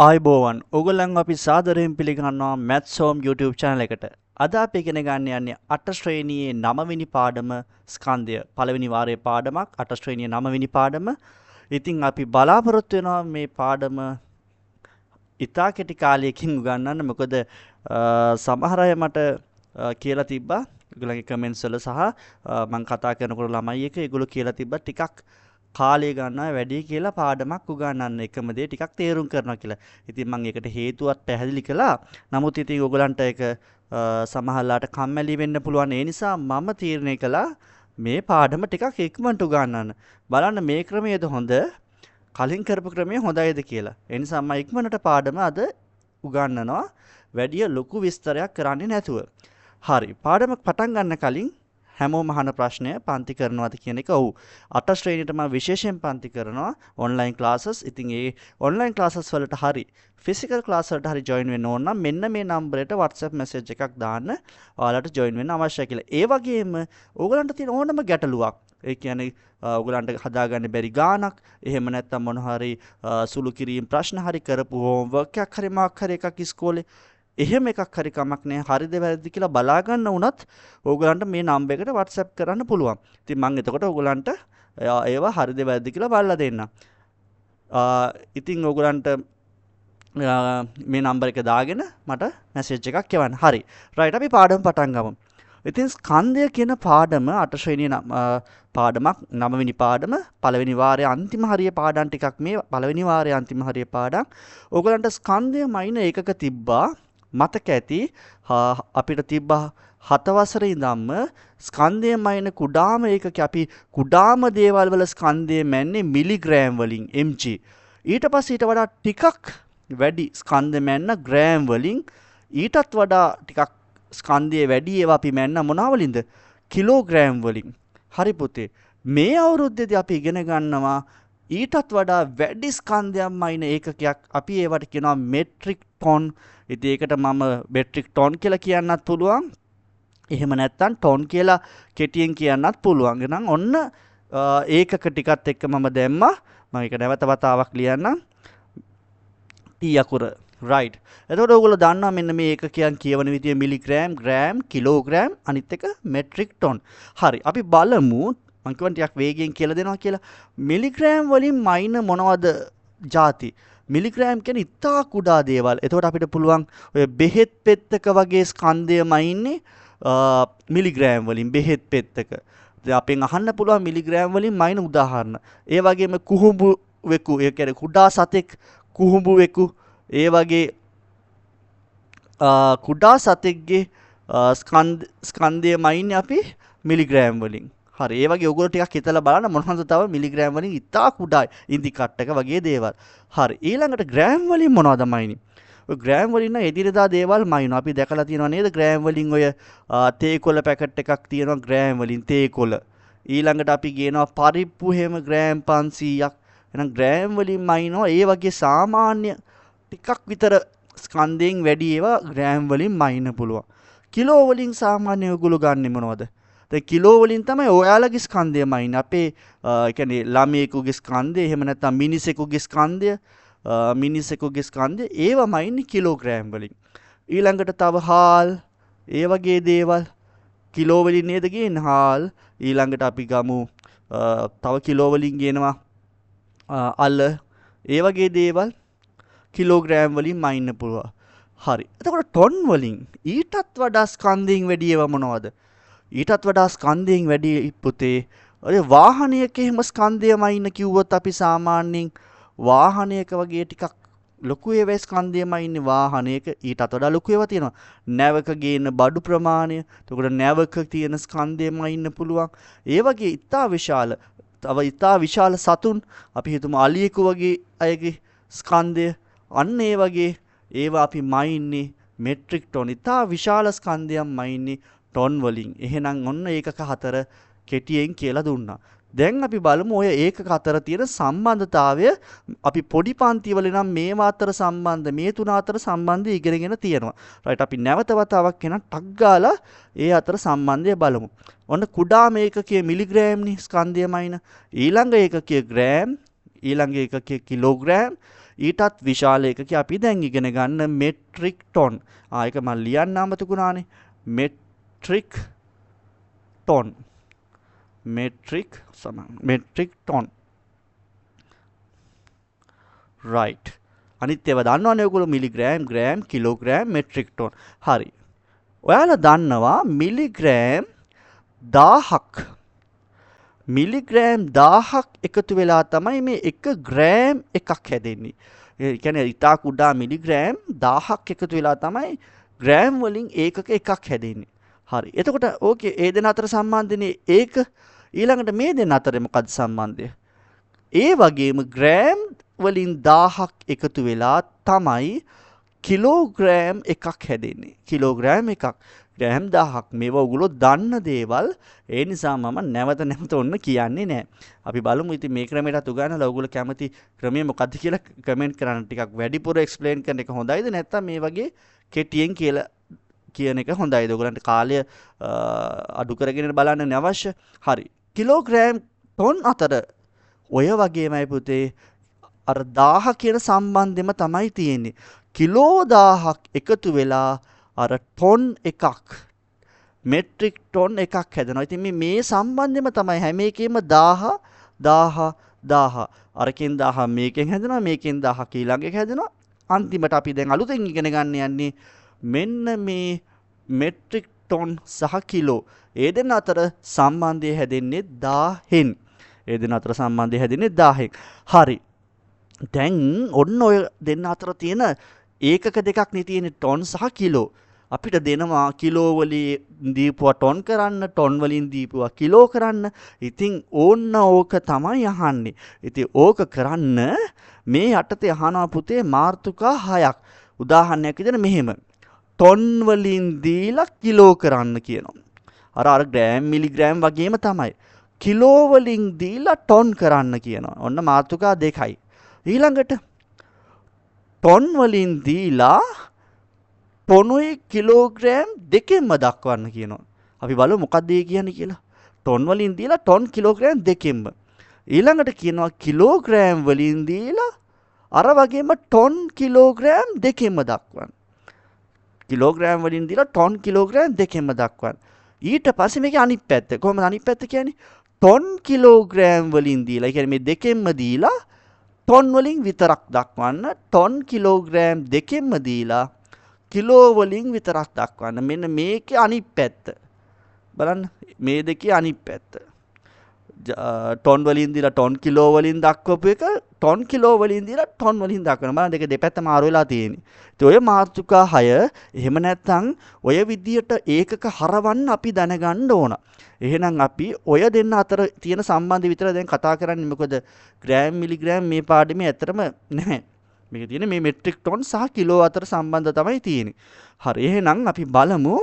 ආයුබෝවන් ඔයගොල්ලන්ව අපි සාදරයෙන් පිළිගන්නවා මැත්ස් හෝම් YouTube channel එකට. අද අපි ඉගෙන ගන්න යන්නේ 8 ශ්‍රේණියේ 9 වෙනි පාඩම ස්කන්ධය. පළවෙනි වාරයේ පාඩමක් 8 ශ්‍රේණියේ 9 වෙනි පාඩම. ඉතින් අපි බලාපොරොත්තු වෙනවා මේ පාඩම ඉතා කෙටි කාලයකින් උගන්වන්න. මොකද සමහර අය මට කියලා තිබ්බා ඒගොල්ලන්ගේ කමෙන්ට්ස් වල සහ මං කතා කරනකොට ළමයි එක ඒගොල්ලෝ කියලා තිබ්බා ටිකක් කාලය ගන්නවා වැඩි කියලා පාඩමක් උගන්වන්න එකම දේ ටිකක් තේරුම් කරනවා කියලා. ඉතින් මං ඒකට හේතුවත් පැහැදිලි කළා. නමුත් ඉතින් ඔයගොල්ලන්ට ඒක සමහරලාට කම්මැලි වෙන්න පුළුවන්. ඒ නිසා මම තීරණය කළා මේ පාඩම ටිකක් ඉක්මනට උගන්වන්න. බලන්න මේ ක්‍රමයේද හොඳ කලින් කරපු ක්‍රමය හොඳයිද කියලා. ඒ නිසා මම ඉක්මනට පාඩම අද උගන්වනවා. වැඩි ලොකු විස්තරයක් කරන්නේ නැතුව. හරි. පාඩම පටන් ගන්න කලින් හැමෝම අහන ප්‍රශ්නය පන්ති කරනවාද කියන එක. ඔව්. 8 ශ්‍රේණියට මම විශේෂයෙන් පන්ති කරනවා ඔන්ලයින් ක්ලාසස්. ඉතින් ඒ ඔන්ලයින් ක්ලාසස් වලට හරි ෆිසිකල් ක්ලාස් වලට හරි ජොයින් වෙන්න ඕන නම් මෙන්න මේ නම්බරයට WhatsApp message එකක් දාන්න ඔයාලට ජොයින් වෙන්න අවශ්‍යයි කියලා. ඒ වගේම ඕගලන්ට තියෙන ඕනම ගැටලුවක්, ඒ කියන්නේ ඔයගලන්ට හදාගන්න බැරි ගාණක්, එහෙම නැත්නම් මොන හරි සුළු කිරීම ප්‍රශ්න හරි කරපු හෝම්වර්ක් එකක් හරි මොකක් හරි එකක් ඉස්කෝලේ එහෙම එකක් හරි කමක් නෑ, හරිද වැරදිද කියලා බලා ගන්න වුණත් ඕගලන්ට මේ නම්බර් එකට WhatsApp කරන්න පුළුවන්. ඉතින් මං එතකොට ඕගලන්ට ඒවා හරිද වැරදිද කියලා බලලා දෙන්නම්. ඉතින් ඕගලන්ට මේ නම්බර් එක දාගෙන මට මැසේජ් එකක් එවන්න. හරි. රයිට්, අපි පාඩම පටන් ගමු. ඉතින් ස්කන්ධය කියන පාඩම 8 ශ්‍රේණිය පාඩමක්, 9 වෙනි පාඩම, පළවෙනි වාරයේ අන්තිම හරිය පාඩම් ටිකක් මේ පළවෙනි වාරයේ අන්තිම හරිය පාඩම්. ඕගලන්ට ස්කන්ධය මයින ඒකක තිබ්බා. මතක ඇති අපිට තිබ්බා 7 වසරේ ඉඳන්ම ස්කන්ධය මයින කුඩාම ඒකක අපි කුඩාම දේවල් වල ස්කන්ධය මැන්නේ මිලිග්‍රෑම් වලින් mg. ඊට පස්සේ ඊට වඩා ටිකක් වැඩි ස්කන්ධ මැන්න ග්‍රෑම් වලින්, ඊටත් වඩා ටිකක් ස්කන්ධය වැඩි ඒවා අපි මැන්න මොනවා වලින්ද? කිලෝග්‍රෑම් වලින්. හරි පුතේ, මේ අවුරුද්දේදී අපි ඉගෙන ගන්නවා ඊටත් වඩා වැඩි ස්කන්ධයක් මයින ඒකකයක්. අපි ඒවට කියනවා මෙට්‍රික් ටොන්. ඉතින් ඒකට මම මෙට්‍රික් ටොන් කියලා කියන්නත් පුළුවන්, එහෙම නැත්නම් ටොන් කියලා කෙටියෙන් කියන්නත් පුළුවන්. එහෙනම් ඔන්න ඒකක ටිකත් එක්ක මම දැම්මා. මම ඒක නැවත වතාවක් ලියන්නම්. T අකුර. රයිට්. එතකොට ඔයගොල්ලෝ දන්නවා මෙන්න මේ ඒකකයන් කියවන විදිය මිලිග්‍රෑම්, ග්‍රෑම්, කිලෝග්‍රෑම්, අනිත් එක මෙට්‍රික් ටොන්. හරි, අපි බලමු. මං කියවන ටිකක් වේගයෙන් කියලා දෙනවා කියලා. මිලිග්‍රෑම් වලින් මයින මොනවද ಜಾති? මිලිග්‍රෑම් කියන්නේ ඉතා කුඩා දේවල්. එතකොට අපිට පුළුවන් ඔය බෙහෙත් පෙත්තක වගේ ස්කන්ධය මයින්නේ මිලිග්‍රෑම් වලින් බෙහෙත් පෙත්තක. දැන් අපෙන් අහන්න පුළුවන් මිලිග්‍රෑම් වලින් මයින උදාහරණ. ඒ වගේම කුහුඹු වෙකු, ඒ කියන්නේ කුඩා සතෙක් කුහුඹු වෙකු, ඒ වගේ කුඩා සතෙක්ගේ ස්කන්ධය මයින්නේ අපි මිලිග්‍රෑම් වලින්. හරි, ඒ වගේ ඔයගොල්ලෝ ටිකක් හිතලා බලන්න මොනවද තව මිලිග්‍රෑම් වලින් ඉතා කුඩා ඉන්දි කට්ටක වගේ දේවල්. හරි, ඊළඟට ග්‍රෑම් වලින් මොනවද මයින්නේ? ඔය ග්‍රෑම් වලින් නම් එදිනෙදා දේවල් මයින්නවා. අපි දැකලා තියෙනවා නේද ග්‍රෑම් වලින් ඔය තේ කොළ පැකට් එකක් තියෙනවා ග්‍රෑම් වලින් තේ කොළ. ඊළඟට අපි ගේනවා පරිප්පු හැම ග්‍රෑම් 500ක්. එහෙනම් ග්‍රෑම් වලින් මයින්නවා. ඒ වගේ සාමාන්‍ය ටිකක් විතර ස්කන්ධයෙන් වැඩි ඒවා ග්‍රෑම් වලින් මයින්න පුළුවන්. කිලෝ වලින් සාමාන්‍ය ඔයගොල්ලෝ ගන්නෙ මොනවද? දැන් කිලෝ වලින් තමයි ඔයාලගේ ස්කන්ධය මයින්නේ. අපේ ඒ කියන්නේ ළමයෙකුගේ ස්කන්ධය, එහෙම නැත්නම් මිනිසෙකුගේ ස්කන්ධය, මිනිසෙකුගේ ස්කන්ධය ඒවා මයින්නේ කිලෝග්‍රෑම් වලින්. ඊළඟට තව හාල්, ඒ වගේ දේවල් කිලෝ වලින් නේද ගේන්නේ හාල්. ඊළඟට අපි ගමු තව කිලෝ වලින් ගේනවා අල, ඒ වගේ දේවල් කිලෝග්‍රෑම් වලින් මයින්න පුළුවන්. හරි. එතකොට ටොන් වලින් ඊටත් වඩා ස්කන්ධයෙන් වැඩි ඒවා මොනවද? ඊටත් වඩා ස්කන්ධයෙන් වැඩි පුතේ ඔය වාහනයක එහෙම ස්කන්ධය මයින්න කිව්වොත් අපි සාමාන්‍යයෙන් වාහනයක වගේ ටිකක් ලොකු ඒවා ස්කන්ධය මයින්නේ වාහනයක. ඊටත් වඩා ලොකු ඒවා තියෙනවා. නැවක ගේන බඩු ප්‍රමාණය, එතකොට නැවක තියෙන ස්කන්ධය මයින්න පුළුවන්. ඒ වගේ ඉතා විශාල, තව ඉතා විශාල සතුන් අපි හිතමු අලියෙකු වගේ අයගේ ස්කන්ධය, අන්න ඒ වගේ ඒවා අපි මයින්නේ මෙට්‍රික් ටොන්. ඉතා විශාල ස්කන්ධයක් මයින්නේ ටොන් වලින්. එහෙනම් ඔන්න ඒකක හතර කෙටියෙන් කියලා දුන්නා. දැන් අපි බලමු ඔය ඒකක අතර තියෙන සම්බන්ධතාවය. අපි පොඩි පන්ති වල නම් මේවා අතර සම්බන්ධ, මේ තුන අතර සම්බන්ධය ඉගෙනගෙන තියෙනවා. රයිට්, අපි නැවත වතාවක් එන ටක් ගාලා ඒ අතර සම්බන්ධය බලමු. ඔන්න කුඩාම ඒකකයේ මිලිග්‍රෑම් නේ ස්කන්ධය මයින. ඊළඟ ඒකකයේ ග්‍රෑම්, ඊළඟ ඒකකයේ කිලෝග්‍රෑම්, ඊටත් විශාල ඒකකයක් අපි දැන් ඉගෙන ගන්න මෙට්‍රික් ටොන්. ඒක මම ලියන්න අමතකුණානේ. Metric ton. මෙට්‍රික් සමාන මෙට්‍රික් ටොන්. රයිට්. අනිත් ඒවා දන්නවනේ ඔයගොල්ලෝ milligram, gram, kilogram, metric ton. හරි. ඔයාලා දන්නවා මිලිග්‍රෑම් 1000ක් මිලිග්‍රෑම් 1000ක් එකතු වෙලා තමයි මේ 1 ග්‍රෑම් එකක් හැදෙන්නේ. ඒ කියන්නේ ඉතා කුඩා මිලිග්‍රෑම් 1000ක් එකතු වෙලා තමයි ග්‍රෑම් වලින් ඒකක එකක් හැදෙන්නේ. හරි. එතකොට ඕකේ ඒ දෙන අතර සම්බන්ධනේ ඒක. ඊළඟට මේ දෙන අතර මොකද්ද සම්බන්ධය? ඒ වගේම ග්‍රෑම් වලින් 1000ක් එකතු වෙලා තමයි කිලෝග්‍රෑම් එකක් හැදෙන්නේ. කිලෝග්‍රෑම් එකක්. ග්‍රෑම් 1000ක්. මේවා ඔයගොල්ලෝ දන්න දේවල්. ඒ නිසා මම නැවත නැවත ඔන්න කියන්නේ නෑ. අපි බලමු ඉතින් මේ ක්‍රමයටත් උගන්වලා ඔයගොල්ලෝ කැමති ක්‍රමය මොකද්ද කියලා කමෙන්ට් කරන්න. ටිකක් වැඩිපුර එක්ස්ප්ලেইন කරන එක හොඳයිද නැත්නම් මේ වගේ කෙටියෙන් කියලා කියන එක හොඳයිද? ඔයගොල්ලන්ට කාලය අඩු කරගෙන බලන්න අවශ්‍ය. හරි. කිලෝග්‍රෑම් ටොන් අතර ඔය වගේමයි පුතේ අර 1000 කියන සම්බන්ධෙම තමයි තියෙන්නේ. කිලෝ 1000ක් එකතු වෙලා අර ටොන් එකක් මෙට්‍රික් ටොන් එකක් හැදෙනවා. ඉතින් මේ සම්බන්ධෙම තමයි හැම එකේම 1000 1000 1000. අරකින් 1000 මේකෙන් හැදෙනවා, මේකෙන් 1000 ඊළඟ එක හැදෙනවා. අන්තිමට අපි දැන් අලුතෙන් ඉගෙන ගන්න යන්නේ මෙන්න මේ මෙට්‍රික් ටොන් සහ කිලෝ. ඒ දෙන්න අතර සම්බන්ධය හැදෙන්නේ 1000න්. ඒ දෙන්න අතර සම්බන්ධය හැදෙන්නේ 1000න්. හරි. දැන් ඔන්න ඔය දෙන්න අතර තියෙන ඒකක දෙකක් නේ තියෙන්නේ, ටොන් සහ කිලෝ. අපිට දෙනවා කිලෝ වලින් දීපුවා ටොන් කරන්න, ටොන් වලින් දීපුවා කිලෝ කරන්න. ඉතින් ඕන්න ඕක තමයි අහන්නේ. ඉතින් ඕක කරන්න මේ යටතේ අහනවා පුතේ මාතෘකා 6ක්. උදාහරණයක් විදිහට මෙහෙම. ටොන් වලින් දීලා කිලෝ කරන්න කියනවා. අර අර ග්‍රෑම් මිලිග්‍රෑම් වගේම තමයි. කිලෝ වලින් දීලා ටොන් කරන්න කියනවා. ඔන්න මාතෘකා දෙකයි. ඊළඟට ටොන් වලින් දීලා ටොනුයි කිලෝග්‍රෑම් දෙකෙන්ම දක්වන්න කියනවා. අපි බලමු මොකක්ද ඒ කියන්නේ කියලා. ටොන් වලින් දීලා ටොන් කිලෝග්‍රෑම් දෙකෙන්ම. ඊළඟට කියනවා කිලෝග්‍රෑම් වලින් දීලා අර වගේම ටොන් කිලෝග්‍රෑම් දෙකෙන්ම දක්වන්න. කිලෝග්‍රෑම් වලින් දීලා ටොන් කිලෝග්‍රෑම් දෙකෙන්ම දක්වන්න. ඊට පස්සේ මේකේ අනිත් පැත්ත. කොහොමද අනිත් පැත්ත කියන්නේ? ටොන් කිලෝග්‍රෑම් වලින් දීලා, ඒ කියන්නේ මේ දෙකෙන්ම දීලා ටොන් වලින් විතරක් දක්වන්න. ටොන් කිලෝග්‍රෑම් දෙකෙන්ම දීලා කිලෝ වලින් විතරක් දක්වන්න. මෙන්න මේකේ අනිත් පැත්ත. බලන්න මේ දෙකේ අනිත් පැත්ත. ටොන් වලින් දීලා ටොන් කිලෝ වලින් දක්වපු එක ටොන් කිලෝ වලින් දීලා ටොන් වලින් දක්වන. බලන්න දෙක දෙපැත්ත මාරු වෙලා තියෙන්නේ. ඉතින් ඔය මාතෘකා 6 එහෙම නැත්නම් ඔය විදියට ඒකක හරවන්න අපි දැනගන්න ඕන. එහෙනම් අපි ඔය දෙන්න අතර තියෙන සම්බන්ධය විතර දැන් කතා කරන්නේ. මොකද ග්‍රෑම් මිලිග්‍රෑම් මේ පාඩමේ ඇත්තටම නැහැ. මේක තියෙන්නේ මේ මෙට්‍රික් ටොන් සහ කිලෝ අතර සම්බන්ධ තමයි තියෙන්නේ. හරි. එහෙනම් අපි බලමු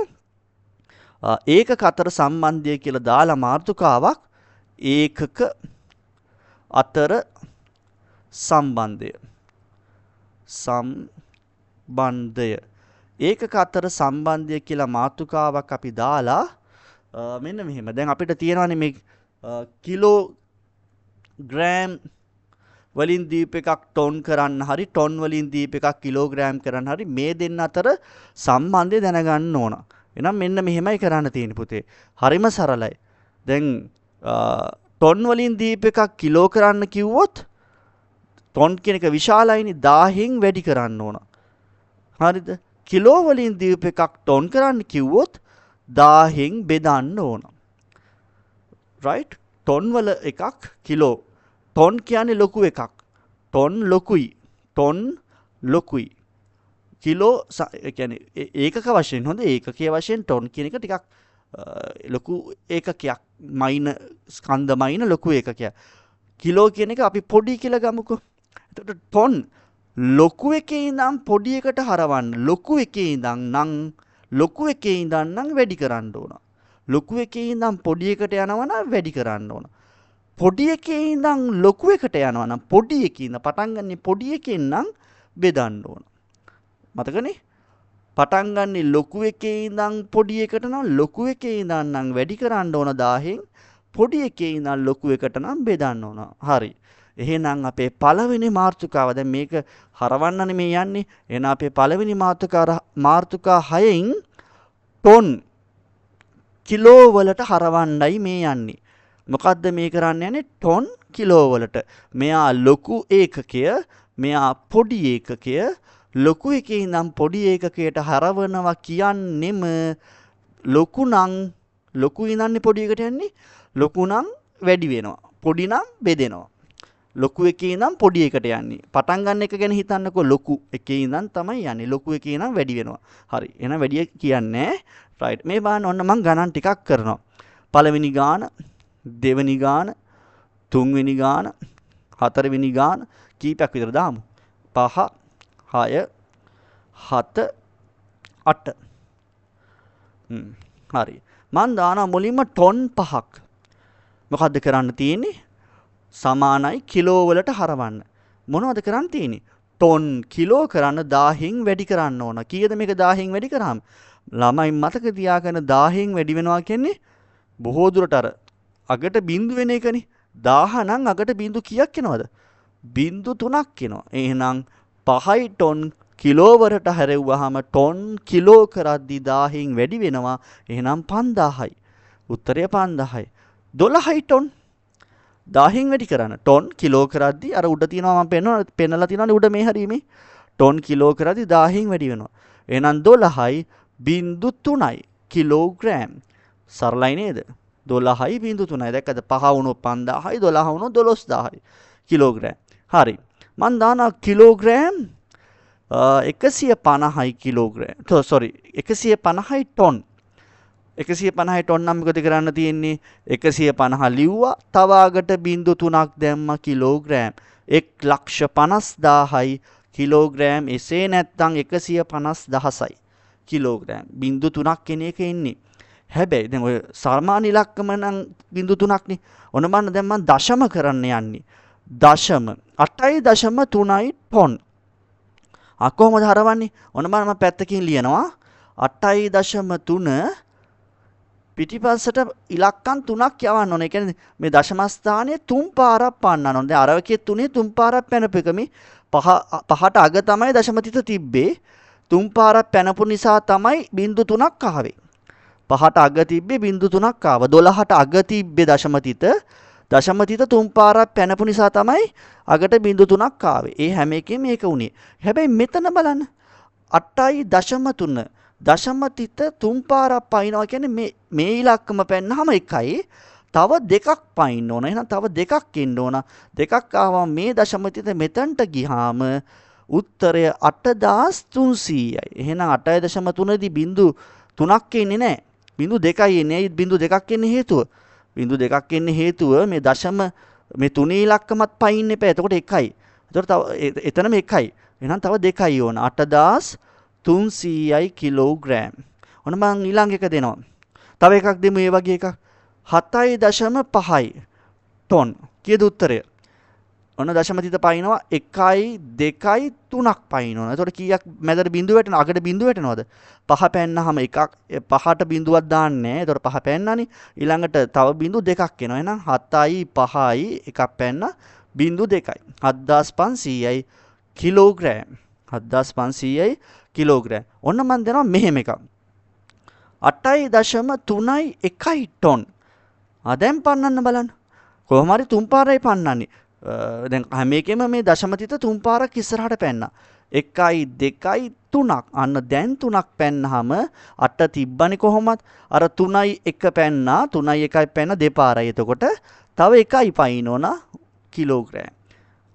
ඒකක අතර සම්බන්ධය කියලා දාලා මාතෘකාවක්. ඒකක අතර සම්බන්ධය. සම්බන්ධය. ඒකක අතර සම්බන්ධය කියලා මාතෘකාවක් අපි දාලා මෙන්න මෙහෙම. දැන් අපිට තියෙනවානේ මේ කිලෝ ග්‍රෑම් වලින් දීප එකක් ටොන් කරන්න හරි, ටොන් වලින් දීප එකක් කිලෝග්‍රෑම් කරන්න හරි මේ දෙන්න අතර සම්බන්ධය දැනගන්න ඕන. එහෙනම් මෙන්න මෙහෙමයි කරන්න තියෙන්නේ පුතේ. හරිම සරලයි. දැන් ටොන් වලින් දීප එකක් කිලෝ කරන්න කිව්වොත් ටොන් කියන එක විශාලයිනේ, 1000න් වැඩි කරන්න ඕන. හරිද? කිලෝ වලින් දීප එකක් ටොන් කරන්න කිව්වොත් 1000න් බෙදන්න ඕන. රයිට්? ටොන් වල එකක් කිලෝ. ටොන් කියන්නේ ලොකු එකක්. ටොන් ලොකුයි. ටොන් ලොකුයි. කිලෝ ඒ කියන්නේ ඒකක වශයෙන්, හොඳ ඒකකයේ වශයෙන් ටොන් කියන එක ටිකක් ලොකු ඒකකයක්. මයින ස්කන්ධ මයින ලොකු ඒකකයක්. කිලෝ කියන එක අපි පොඩි කියලා ගමුකෝ. එතකොට ටොන් ලොකු එකේ ඉඳන් පොඩි එකට හරවන්න. ලොකු එකේ ඉඳන් නම් ලොකු එකේ ඉඳන් නම් වැඩි කරන්න ඕන. ලොකු එකේ ඉඳන් පොඩි එකට යනවා නම් වැඩි කරන්න ඕන. පොඩි එකේ ඉඳන් ලොකු එකට යනවා නම් පොඩි එකේ ඉඳන් පටන් ගන්නේ පොඩි එකෙන් නම් බෙදන්න ඕන. මතකනේ? පටන් ගන්නේ ලොකු එකේ ඉඳන් පොඩි එකට නම් ලොකු එකේ ඉඳන් නම් වැඩි කරන්න ඕන 1000න්, පොඩි එකේ ඉඳන් ලොකු එකට නම් බෙදන්න ඕන. හරි. එහෙනම් අපේ පළවෙනි මාතෘකාව දැන් මේක හරවන්නනේ මේ යන්නේ. එහෙනම් අපේ පළවෙනි මාතෘකා 6න් ටොන් කිලෝ වලට හරවන්නයි මේ යන්නේ. මොකද්ද මේ කරන්න යන්නේ? ටොන් කිලෝ වලට. මෙයා ලොකු ඒකකය, මෙයා පොඩි ඒකකය. ලොකු එකේ ඉඳන් පොඩි ඒකකයට හරවනවා කියන්නෙම ලොකු නම් ලොකු ඉඳන්නේ පොඩි එකට යන්නේ. ලොකු නම් වැඩි වෙනවා, පොඩි නම් බෙදෙනවා. ලොකු එකේ ඉඳන් පොඩි එකට යන්නේ. පටන් ගන්න එක ගැන හිතන්නකෝ, ලොකු එකේ ඉඳන් තමයි යන්නේ. ලොකු එකේ ඉඳන් වැඩි වෙනවා. හරි. එහෙනම් වැඩි කියන්නේ රයිට්. මේ බලන්න ඔන්න මං ගණන් ටිකක් කරනවා. පළවෙනි ගාන, දෙවෙනි ගාන, තුන්වෙනි ගාන, හතරවෙනි ගාන කීපයක් විතර දාමු. 5 6 7 8. හරි. මං දානවා මුලින්ම ටොන් 5ක්. මොකද්ද කරන්න තියෙන්නේ? සමානයි කිලෝ වලට හරවන්න. මොනවද කරන්න තියෙන්නේ? ටොන් කිලෝ කරන්න 1000න් වැඩි කරන්න ඕන. කීයද මේක 1000න් වැඩි කරාම? ළමයි මතක තියාගන්න 1000න් වැඩි වෙනවා කියන්නේ බොහෝ දුරට අර අගට බිංදු වෙන එකනේ. 1000 නම් අගට බිංදු කීයක් එනවද? බිංදු 3ක් එනවා. එහෙනම් 5යි ටොන් කිලෝ වලට හැරෙව්වහම ටොන් කිලෝ කරද්දි 1000න් වැඩි වෙනවා. එහෙනම් 5000යි. උත්තරය 5000යි. 12යි ටොන් 1000න් වැඩි කරන්න. ටොන් කිලෝ කරද්දි අර උඩ තියෙනවා මම පෙන්නලා තියෙනවානේ උඩ මේ හරිය මේ. ටොන් කිලෝ කරද්දි 1000න් වැඩි වෙනවා. එහෙනම් 12.3යි කිලෝග්‍රෑම්. සරලයි නේද? 12.3යි. දැක්කද? 5 වුණොත් 5000යි, 12 වුණොත් 12000යි කිලෝග්‍රෑම්. හරි. මං දානවා කිලෝග්‍රෑම් 150යි කිලෝග්‍රෑම්. සෝරි 150යි ටොන්. 150යි ටොන් නම් මොකද කරන්න තියෙන්නේ? 150 ලිව්වා, තව අගට බිංදු 3ක් දැම්මා කිලෝග්‍රෑම්. 1,50,000යි කිලෝග්‍රෑම්. එසේ නැත්නම් 150,000යි කිලෝග්‍රෑම්. බිංදු 3ක් එන එක එන්නේ. හැබැයි දැන් ඔය සාමාන්‍ය ඉලක්කම නම් බිංදු 3ක්නේ. ඔන්න බලන්න දැන් මං දශම කරන්න යන්නේ. දශම 8.3යි ටොන්. ආ කොහොමද හරවන්නේ? ඔන්න බලන්න මං පැත්තකින් ලියනවා 8.3 පිටිපස්සට ඉලක්කම් 3ක් යවන්න ඕනේ. ඒ කියන්නේ මේ දශම ස්ථානයේ 3 පාරක් පන්නන්න ඕනේ. දැන් අර වගේ තුනේ 3 පාරක් පැනපු එක මේ පහට අග තමයි දශම තිත තිබ්බේ. 3 පාරක් පැනපු නිසා තමයි බිංදු 3ක් ආවේ. පහට අග තිබ්බේ බිංදු 3ක් ආවා. 12ට අග තිබ්බේ දශම තිත. දශම තිත 3 පාරක් පැනපු නිසා තමයි අගට බිංදු 3ක් ආවේ. ඒ හැම එකෙම මේක උනේ. හැබැයි මෙතන බලන්න 8.3 දශම තිත 3 පාරක් පයින්නවා කියන්නේ මේ ඉලක්කම පැන්නාම 1යි. තව දෙකක් පයින්න ඕන. එහෙනම් තව දෙකක් එන්න ඕන. දෙකක් ආවම මේ දශම තිත මෙතනට ගියාම උත්තරය 8300යි. එහෙනම් 8.3 දී බිංදු 3ක් එන්නේ නැහැ. බිංදු 2යි එන්නේ. ඇයි බිංදු 2ක් එන්නේ හේතුව? බිංදු 2ක් එන්නේ හේතුව මේ දශම මේ තුනේ ඉලක්කමත් පයින්න එපා. එතකොට 1යි. එතකොට තව එතනම 1යි. එහෙනම් තව 2යි ඕන. 8300යි කිලෝග්‍රෑම්. ඔන්න මං ඊළඟ එක දෙනවා. තව එකක් දෙමු ඒ වගේ එකක්. 7.5යි ටොන්. කීයද උත්තරය? ඔන්න දශම තිත පයින්නවා 1යි 2යි 3ක් පයින්නවා. එතකොට කීයක් මැදට බිංදුව වැටෙනවද? අගට බිංදුව වැටෙනවද? පහ පැන්නාම එකක් පහට බිංදුවක් දාන්නේ නැහැ. එතකොට පහ පැන්නානේ. ඊළඟට තව බිංදු දෙකක් එනවා. එහෙනම් 7යි 5යි එකක් පැන්නා බිංදු 2යි. 7500යි කිලෝග්‍රෑම්. 7500යි කිලෝග්‍රෑම්. ඔන්න මං දෙනවා මෙහෙම එකක්. 8.3යි 1යි ටොන්. ආ දැන් පන්නන්න බලන්න. කොහොම හරි තුන් පාරයි පන්නන්නේ. දැන් හැම එකෙම මේ දශම තිත තුන් පාරක් ඉස්සරහට පැන්නා. 1යි 2යි 3ක්. අන්න දැන් 3ක් පැන්නාම 8 තිබ්බනේ කොහොමත්. අර 3යි 1 පැන්නා, 3යි 1යි පැන්නා දෙපාරයි. එතකොට තව 1යි පයින් ඕන කිලෝග්‍රෑම්.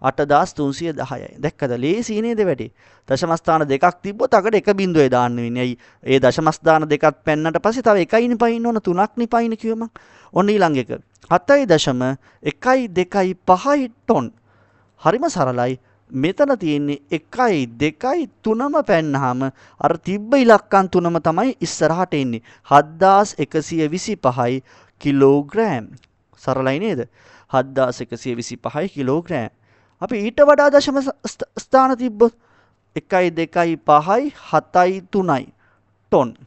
8310යි. දැක්කද? ලේසි නේද වැඩේ? දශම ස්ථාන දෙකක් තිබ්බොත් අකට එක බිංදුවයි දාන්න වෙන්නේ. ඇයි? ඒ දශම ස්ථාන දෙකක් පැන්නට පස්සේ තව එකයිනේ පයින් ඕන, තුනක්නේ පයින් කිව්වම. ඔන්න ඊළඟ එක. 7.1යි 2යි 5යි ටොන්. හරිම සරලයි. මෙතන තියෙන්නේ 1යි 2යි 3ම පැන්නාම අර තිබ්බ ඉලක්කම් තුනම තමයි ඉස්සරහට එන්නේ. 7125යි කිලෝග්‍රෑම්. සරලයි නේද? 7125යි කිලෝග්‍රෑම්. අපි ඊට වඩා දශම ස්ථාන තිබ්බොත් 1යි 2යි 5යි 7යි 3යි ටොන්.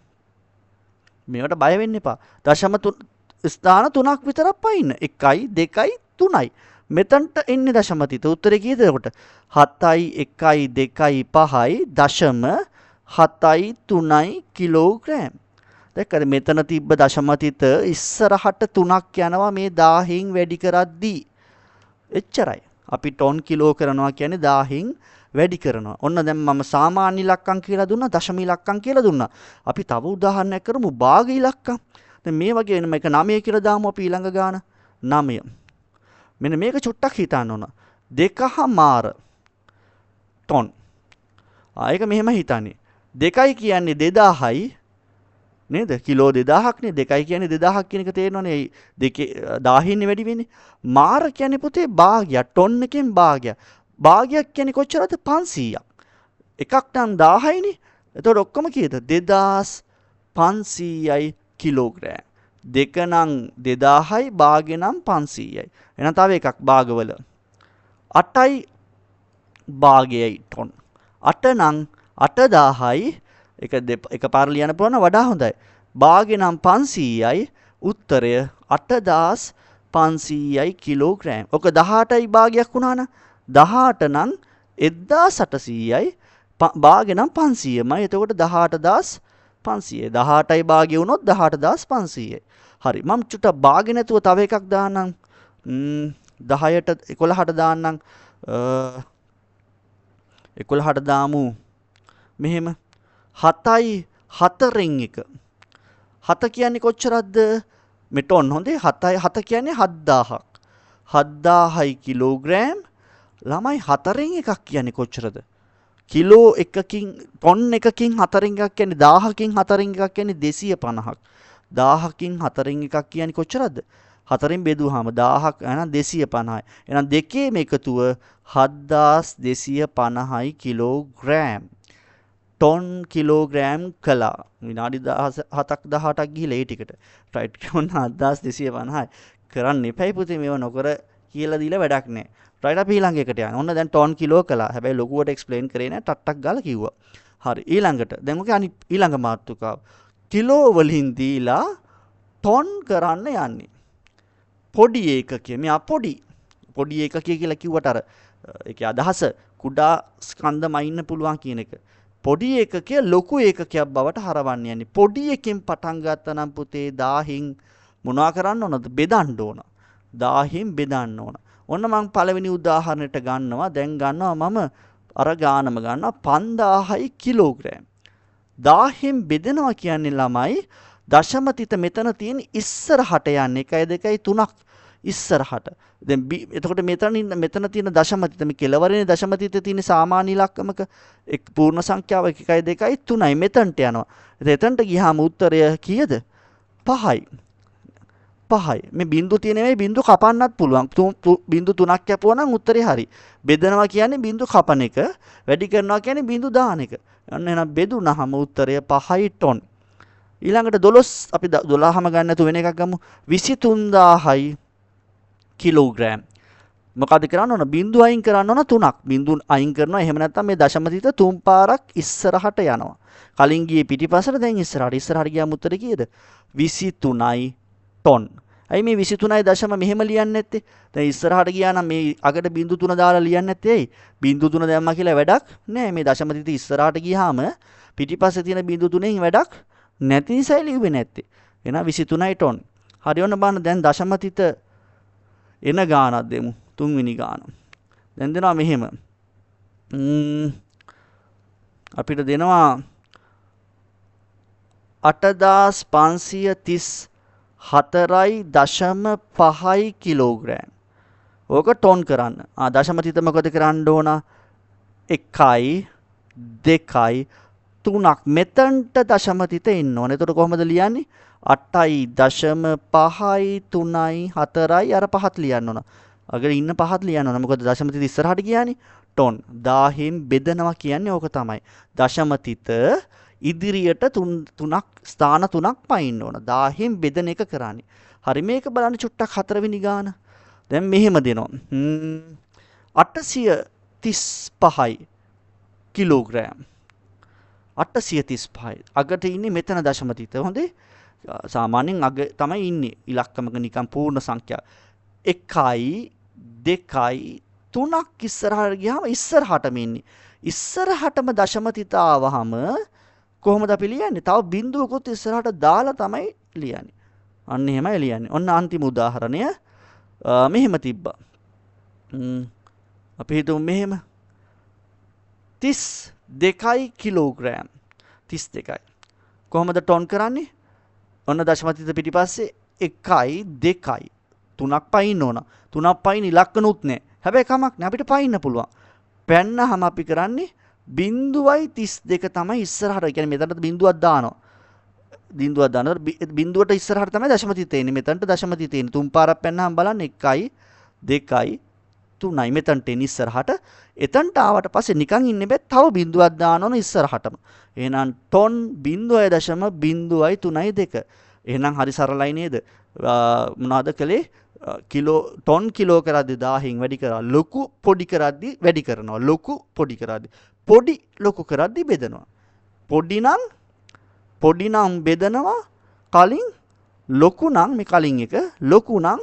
මේවට බය වෙන්න එපා. දශම ස්ථාන තුනක් විතරක් පයින්න. 1යි 2යි 3යි. මෙතනට එන්නේ දශම තිත. උත්තරේ කීයද එතකොට? 7යි 1යි 2යි 5යි දශම 7යි 3යි කිලෝග්‍රෑම්. දැක්කද මෙතන තිබ්බ දශම තිත ඉස්සරහට 3ක් යනවා මේ 1000න් වැඩි කරද්දී. එච්චරයි. අපි ටොන් කිලෝ කරනවා කියන්නේ 1000න් වැඩි කරනවා. ඔන්න දැන් මම සාමාන්‍ය ඉලක්කම් කියලා දුන්නා, දශම ඉලක්කම් කියලා දුන්නා. අපි තව උදාහරණයක් කරමු භාග ඉලක්කම්. දැන් මේ වගේ වෙනම එක 9 කියලා දාමු අපි ඊළඟ ගාන 9. මෙන්න මේක චුට්ටක් හිතන්න ඕන. 2.5 ටොන්. ඒක මෙහෙම හිතන්නේ. 2 කියන්නේ 2000යි නේද? කිලෝ 2000ක් නේ. 2 කියන්නේ 2000ක් කියන එක තේරෙනවනේ. ඒ දෙකේ 1000 ඉන්නේ වැඩි වෙන්නේ. මාර කියන්නේ පුතේ භාගයක්, ටොන් එකෙන් භාගයක්. භාගයක් කියන්නේ කොච්චරද? 500ක්. එකක් නම් 1000යිනේ. එතකොට ඔක්කොම කීයද? 2500යි කිලෝග්‍රෑම්. දෙක නම් 2000යි, භාගය නම් 500යි. එහෙනම් තව එකක් භාගවල 8යි භාගයයි ටොන්. 8 නම් 8000යි. එක එකපාර ලියන්න පුළුවන් නම් වඩා හොඳයි. භාගය නම් 500යි. උත්තරය 8500යි කිලෝග්‍රෑම්. ඔක 18යි භාගයක් වුණා නම් 18 නම් 1800යි, භාගය නම් 500මයි. එතකොට 18500යි. 18යි භාගය වුණොත් 18500යි. හරි, මම චුට්ටක් භාගය නැතුව තව එකක් දාන්නම්. 10ට 11ට දාන්නම්. 11ට දාමු මෙහෙම 7යි 4න් 1. 7 කියන්නේ කොච්චරක්ද? මේ ටොන් හොඳේ. 7යි 7 කියන්නේ 7000ක්. 7000යි කිලෝග්‍රෑම්. ළමයි 4න් එකක් කියන්නේ කොච්චරද? කිලෝ එකකින් ටොන් එකකින් 4න් එකක් කියන්නේ 1000කින් 4න් එකක් කියන්නේ 250ක්. 1000කින් 4න් එකක් කියන්නේ කොච්චරද? 4න් බෙදුවාම 1000ක් එහෙනම් 250යි. එහෙනම් දෙකේම එකතුව 7250යි කිලෝග්‍රෑම්. ටොන් කිලෝග්‍රෑම් කළා. විනාඩි 17ක් 18ක් ගිහිල්ලා ඒ ටිකට. රයිට්, ඔන්න 7250යි. කරන්න එපයි පුතේ, මේව නොකර කියලා දීලා වැඩක් නෑ. රයිට්, අපි ඊළඟ එකට යන්න. ඔන්න දැන් ටොන් කිලෝ කළා. හැබැයි ලොකුවට එක්ස්ප්ලেইন කරේ නෑ, ටට්ටක් ගාලා කිව්වා. හරි, ඊළඟට දැන් ඔකේ අනිත් ඊළඟ මාතෘකාව. කිලෝ වලින් දීලා ටොන් කරන්න යන්නේ. පොඩි ඒකකය. මෙයා පොඩි. පොඩි ඒකකය කියලා කිව්වට අර ඒකේ අදහස කුඩා ස්කන්ධමයි ඉන්න පුළුවන් කියන එක. පොඩි ඒකකය ලොකු ඒකකයක් බවට හරවන්න යන්නේ. පොඩි එකෙන් පටන් ගත්තා නම් පුතේ 1000න් මොනවා කරන්න ඕනද? බෙදන්න ඕන. 1000න් බෙදන්න ඕන. ඔන්න මං පළවෙනි උදාහරණයට ගන්නවා. දැන් ගන්නවා මම අර ගානම ගන්නවා 5000යි කිලෝග්‍රෑම්. 1000න් බෙදෙනවා කියන්නේ ළමයි දශම තිත මෙතන තියෙන ඉස්සරහට යන්නේ 1 2 3ක් ඉස්සරහට. දැන් එතකොට මෙතන තියෙන දශම තිත මේ කෙලවරේ දශම තිත තියෙන සාමාන්‍ය ඉලක්කමක එක් පූර්ණ සංඛ්‍යාව 1 2 3යි මෙතනට යනවා. එතනට ගියාම උත්තරය කීයද? 5යි. 5යි. මේ බිංදු තියෙන වෙයි බිංදු කපන්නත් පුළුවන්. බිංදු 3ක් කැපුවා නම් උත්තරේ හරි. බෙදනවා කියන්නේ බිංදු කපන එක, වැඩි කරනවා කියන්නේ බිංදු දාන එක. අන්න එහෙනම් බෙදුනහම උත්තරය 5යි ටොන්. ඊළඟට 12 අපි 12ම ගන්න නැතුව වෙන එකක් ගමු. 23000යි කිලෝග්‍රෑම්. මොකද කරන්න ඕන? බිංදු අයින් කරන්න ඕන 3ක්. බිංදු අයින් කරනවා. එහෙම නැත්නම් මේ දශම තිත තුන් පාරක් ඉස්සරහට යනවා. කලින් ගියේ පිටිපස්සට, දැන් ඉස්සරහට. ඉස්සරහට ගියාම උත්තරේ කීයද? 23යි ටොන්. ඇයි මේ 23යි දශම මෙහෙම ලියන්නේ නැත්තේ? දැන් ඉස්සරහට ගියා නම් මේ අගට බිංදු 3 දාලා ලියන්නේ නැත්තේ ඇයි? බිංදු 3 දැම්මා කියලා වැඩක් නෑ. මේ දශම තිත ඉස්සරහට ගියාම පිටිපස්සේ තියෙන බිංදු 3න් වැඩක් නැති නිසායි ලිව්වේ නැත්තේ. එහෙනම් 23යි ටොන්. හරි, ඔන්න බලන්න දැන් දශම තිත එන ගානක් දෙමු. තුන්වෙනි ගාන. දැන් දෙනවා මෙහෙම. අපිට දෙනවා 8534යි.5යි කිලෝග්‍රෑම්. ඕක ටොන් කරන්න. දශම තිත මොකද කරන්න ඕන? 1යි 2යි 3ක් මෙතනට දශම තිත එන්න ඕන. එතකොට කොහොමද ලියන්නේ? 8යි දශම 5යි 3යි 4යි අර පහත් ලියන්න ඕන. අගට ඉන්න පහත් ලියන්න ඕන. මොකද දශම තිත ඉස්සරහට ගියානේ. ටොන් 1000න් බෙදනවා කියන්නේ ඕක තමයි. දශම තිත ඉදිරියට තුනක් ස්ථාන තුනක් පයින්න ඕන. 1000න් බෙදන එක කරන්නේ. හරි, මේක බලන්න චුට්ටක් හතරවෙනි ගාන. දැන් මෙහෙම දෙනවා. 835යි කිලෝග්‍රෑම්. 835යි. අගට ඉන්නේ මෙතන දශම තිත. හොඳේ. සාමාන්‍යයෙන් අග තමයි ඉන්නේ. ඉලක්කමක නිකන් පූර්ණ සංඛ්‍යා. 1යි 2යි 3ක් ඉස්සරහට ගියාම ඉස්සරහටම ඉන්නේ. ඉස්සරහටම දශම තිත ආවහම කොහොමද අපි ලියන්නේ? තව බිඳුවකුත් ඉස්සරහට දාලා තමයි ලියන්නේ. අන්න එහෙමයි ලියන්නේ. ඔන්න අන්තිම උදාහරණය මෙහෙම තිබ්බා. අපි හිතමු මෙහෙම 32 කිලෝග්‍රෑම් 32යි. කොහොමද ටොන් කරන්නේ? ඔන්න දශම තිත පිටිපස්සේ 1යි 2යි 3ක් පයින්න ඕන. 3ක් පයින් ඉලක්කනුත් නෑ. හැබැයි කමක් නෑ, අපිට පයින්න පුළුවන්. පැන්නහම අපි කරන්නේ 0.32 තමයි ඉස්සරහට. ඒ කියන්නේ මෙතනට බිඳුවක් දානවා. බිඳුවක් දානවා. බිඳුවට ඉස්සරහට තමයි දශම තිත එන්නේ. මෙතනට දශම තිත එන්නේ. තුන් පාරක් පැන්නහම බලන්න 1යි 2යි 3යි මෙතනට එන්නේ ඉස්සරහට. එතනට ආවට පස්සේ නිකන් ඉන්න බෑ. තව බිඳුවක් දාන්න ඕන ඉස්සරහටම. එහෙනම් ටොන් 0.032. එහෙනම් හරි සරලයි නේද? මොනවාද කළේ? කිලෝ ටොන් කිලෝ කරද්දි 1000න් වැඩි කරා. ලොකු පොඩි කරද්දි වැඩි කරනවා. ලොකු පොඩි කරද්දි පොඩි ලොකු කරද්දි බෙදනවා. පොඩි නම් බෙදනවා. කලින් ලොකු නම් මේ කලින් එක ලොකු නම්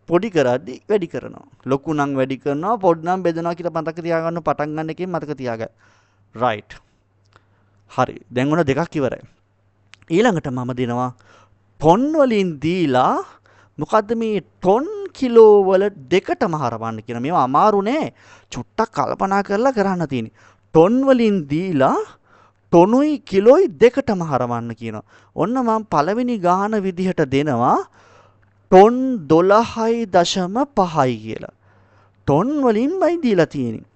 පොඩි කරද්දි වැඩි කරනවා. ලොකු නම් වැඩි කරනවා, පොඩි නම් බෙදනවා කියලා මතක තියාගන්න. පටන් ගන්න එකෙන් මතක තියාගන්න. රයිට්. හරි. දැන් ඔන්න දෙකක් ඉවරයි. ඊළඟට මම දෙනවා ටොන් වලින් දීලා මොකද්ද මේ ටොන් කිලෝ වල දෙකටම හරවන්න කියන. මේවා අමාරු නෑ. චුට්ටක් කල්පනා කරලා කරන්න තියෙන්නේ. ටොන් වලින් දීලා ටොනුයි කිලෝයි දෙකටම හරවන්න කියනවා. ඔන්න මම පළවෙනි ගාන විදිහට දෙනවා ටොන් 12.5යි කියලා. ටොන් වලින්මයි දීලා තියෙන්නේ.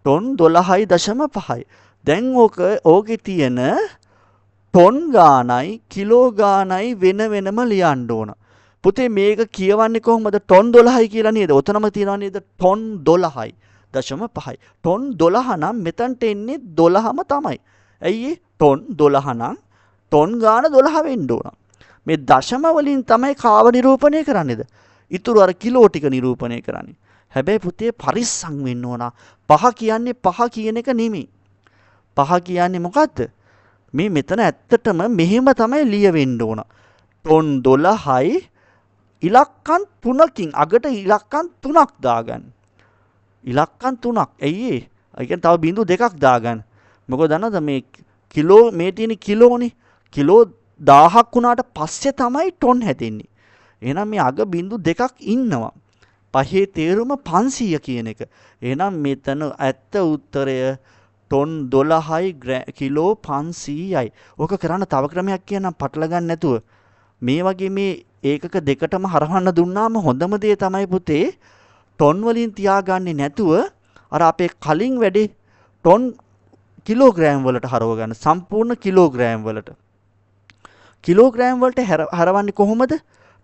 ටොන් 12.5යි. දැන් ඕකේ තියෙන ටොන් ගානයි කිලෝ ගානයි වෙන වෙනම ලියන්න ඕන. පුතේ මේක කියවන්නේ කොහොමද? ටොන් 12යි කියලා නේද? ඔතනම තියෙනවා නේද? ටොන් 12.5යි. ටොන් 12 නම් මෙතනට එන්නේ 12ම තමයි. ඇයි ඒ? ටොන් 12 නම් ටොන් ගාන 12 වෙන්න ඕන. මේ දශම වලින් තමයි කාව නිරූපණය කරන්නේද? ඉතුරු අර කිලෝ ටික නිරූපණය කරන්නේ. හැබැයි පුතේ පරිස්සම් වෙන්න ඕන. පහ කියන්නේ පහ කියන එක නෙමෙයි. පහ කියන්නේ මොකද්ද? මේ මෙතන ඇත්තටම මෙහෙම තමයි ලියවෙන්න ඕන. ටොන් 12යි ඉලක්කම් 3කින් අගට ඉලක්කම් 3ක් දාගන්න. ඉලක්කම් 3ක්. ඇයි ඒ? ඒ කියන්නේ තව බිඳු දෙකක් දාගන්න. මොකද දන්නවද මේ කිලෝ මේ තියෙන කිලෝනේ. කිලෝ 1000ක් වුණාට පස්සේ තමයි ටොන් හැදෙන්නේ. එහෙනම් මේ අග බිඳු දෙකක් ඉන්නවා. පහේ තේරුම 500 කියන එක. එහෙනම් මෙතන ඇත්ත උත්තරය ටොන් 12යි කිලෝ 500යි. ඕක කරන්න තව ක්‍රමයක් කියන්නම් පටල ගන්න නැතුව. මේ වගේ මේ ඒකක දෙකටම හරවන්න දුන්නාම හොඳම දේ තමයි පුතේ ටොන් වලින් තියාගන්නේ නැතුව අර අපේ කලින් වැඩේ ටොන් කිලෝග්‍රෑම් වලට හරව ගන්න. සම්පූර්ණ කිලෝග්‍රෑම් වලට. කිලෝග්‍රෑම් වලට හරවන්නේ කොහොමද?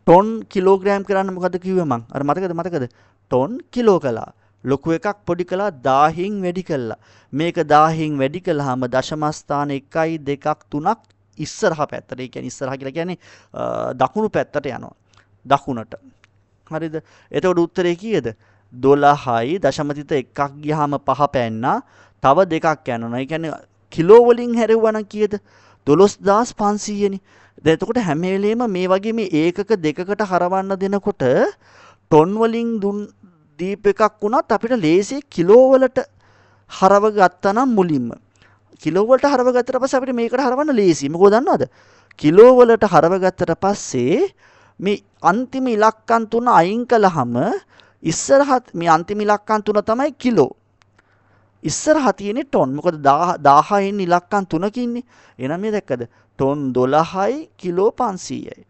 ටොන් කිලෝග්‍රෑම් කරන්න මොකද කිව්වේ මං? අර මතකද? ටොන් කිලෝ කළා. ලොකු එකක් පොඩි කළා 1000න් වැඩි කළා. මේක 1000න් වැඩි කළාම දශම ස්ථාන 1යි 2ක් 3ක් ඉස්සරහ පැත්තට. ඒ කියන්නේ ඉස්සරහ කියලා කියන්නේ දකුණු පැත්තට යනවා. දකුණට. හරිද? එතකොට උත්තරේ කීයද? 12යි දශම තිත එකක් ගියාම පහ පැන්නා. තව දෙකක් යනවා. ඒ කියන්නේ කිලෝ වලින් හැරෙව්වා නම් කීයද? 12500නේ. දැන් එතකොට හැම වෙලේම මේ වගේ මේ ඒකක දෙකකට හරවන්න දෙනකොට ටොන් වලින් දුන් දීප එකක් වුණත් අපිට ලේසියි කිලෝ වලට හරව ගත්තා නම් මුලින්ම. කිලෝ වලට හරව ගත්තට පස්සේ අපිට මේකට හරවන්න ලේසියි. මොකද දන්නවද? කිලෝ වලට හරව ගත්තට පස්සේ මේ අන්තිම ඉලක්කම් තුන අයින් කළාම ඉස්සරහත් මේ අන්තිම ඉලක්කම් තුන තමයි කිලෝ. ඉස්සරහ තියෙන්නේ ටොන්. මොකද 1000 එන්නේ ඉලක්කම් තුනකින්නේ. එහෙනම් මේ දැක්කද? ටොන් 12යි කිලෝ 500යි.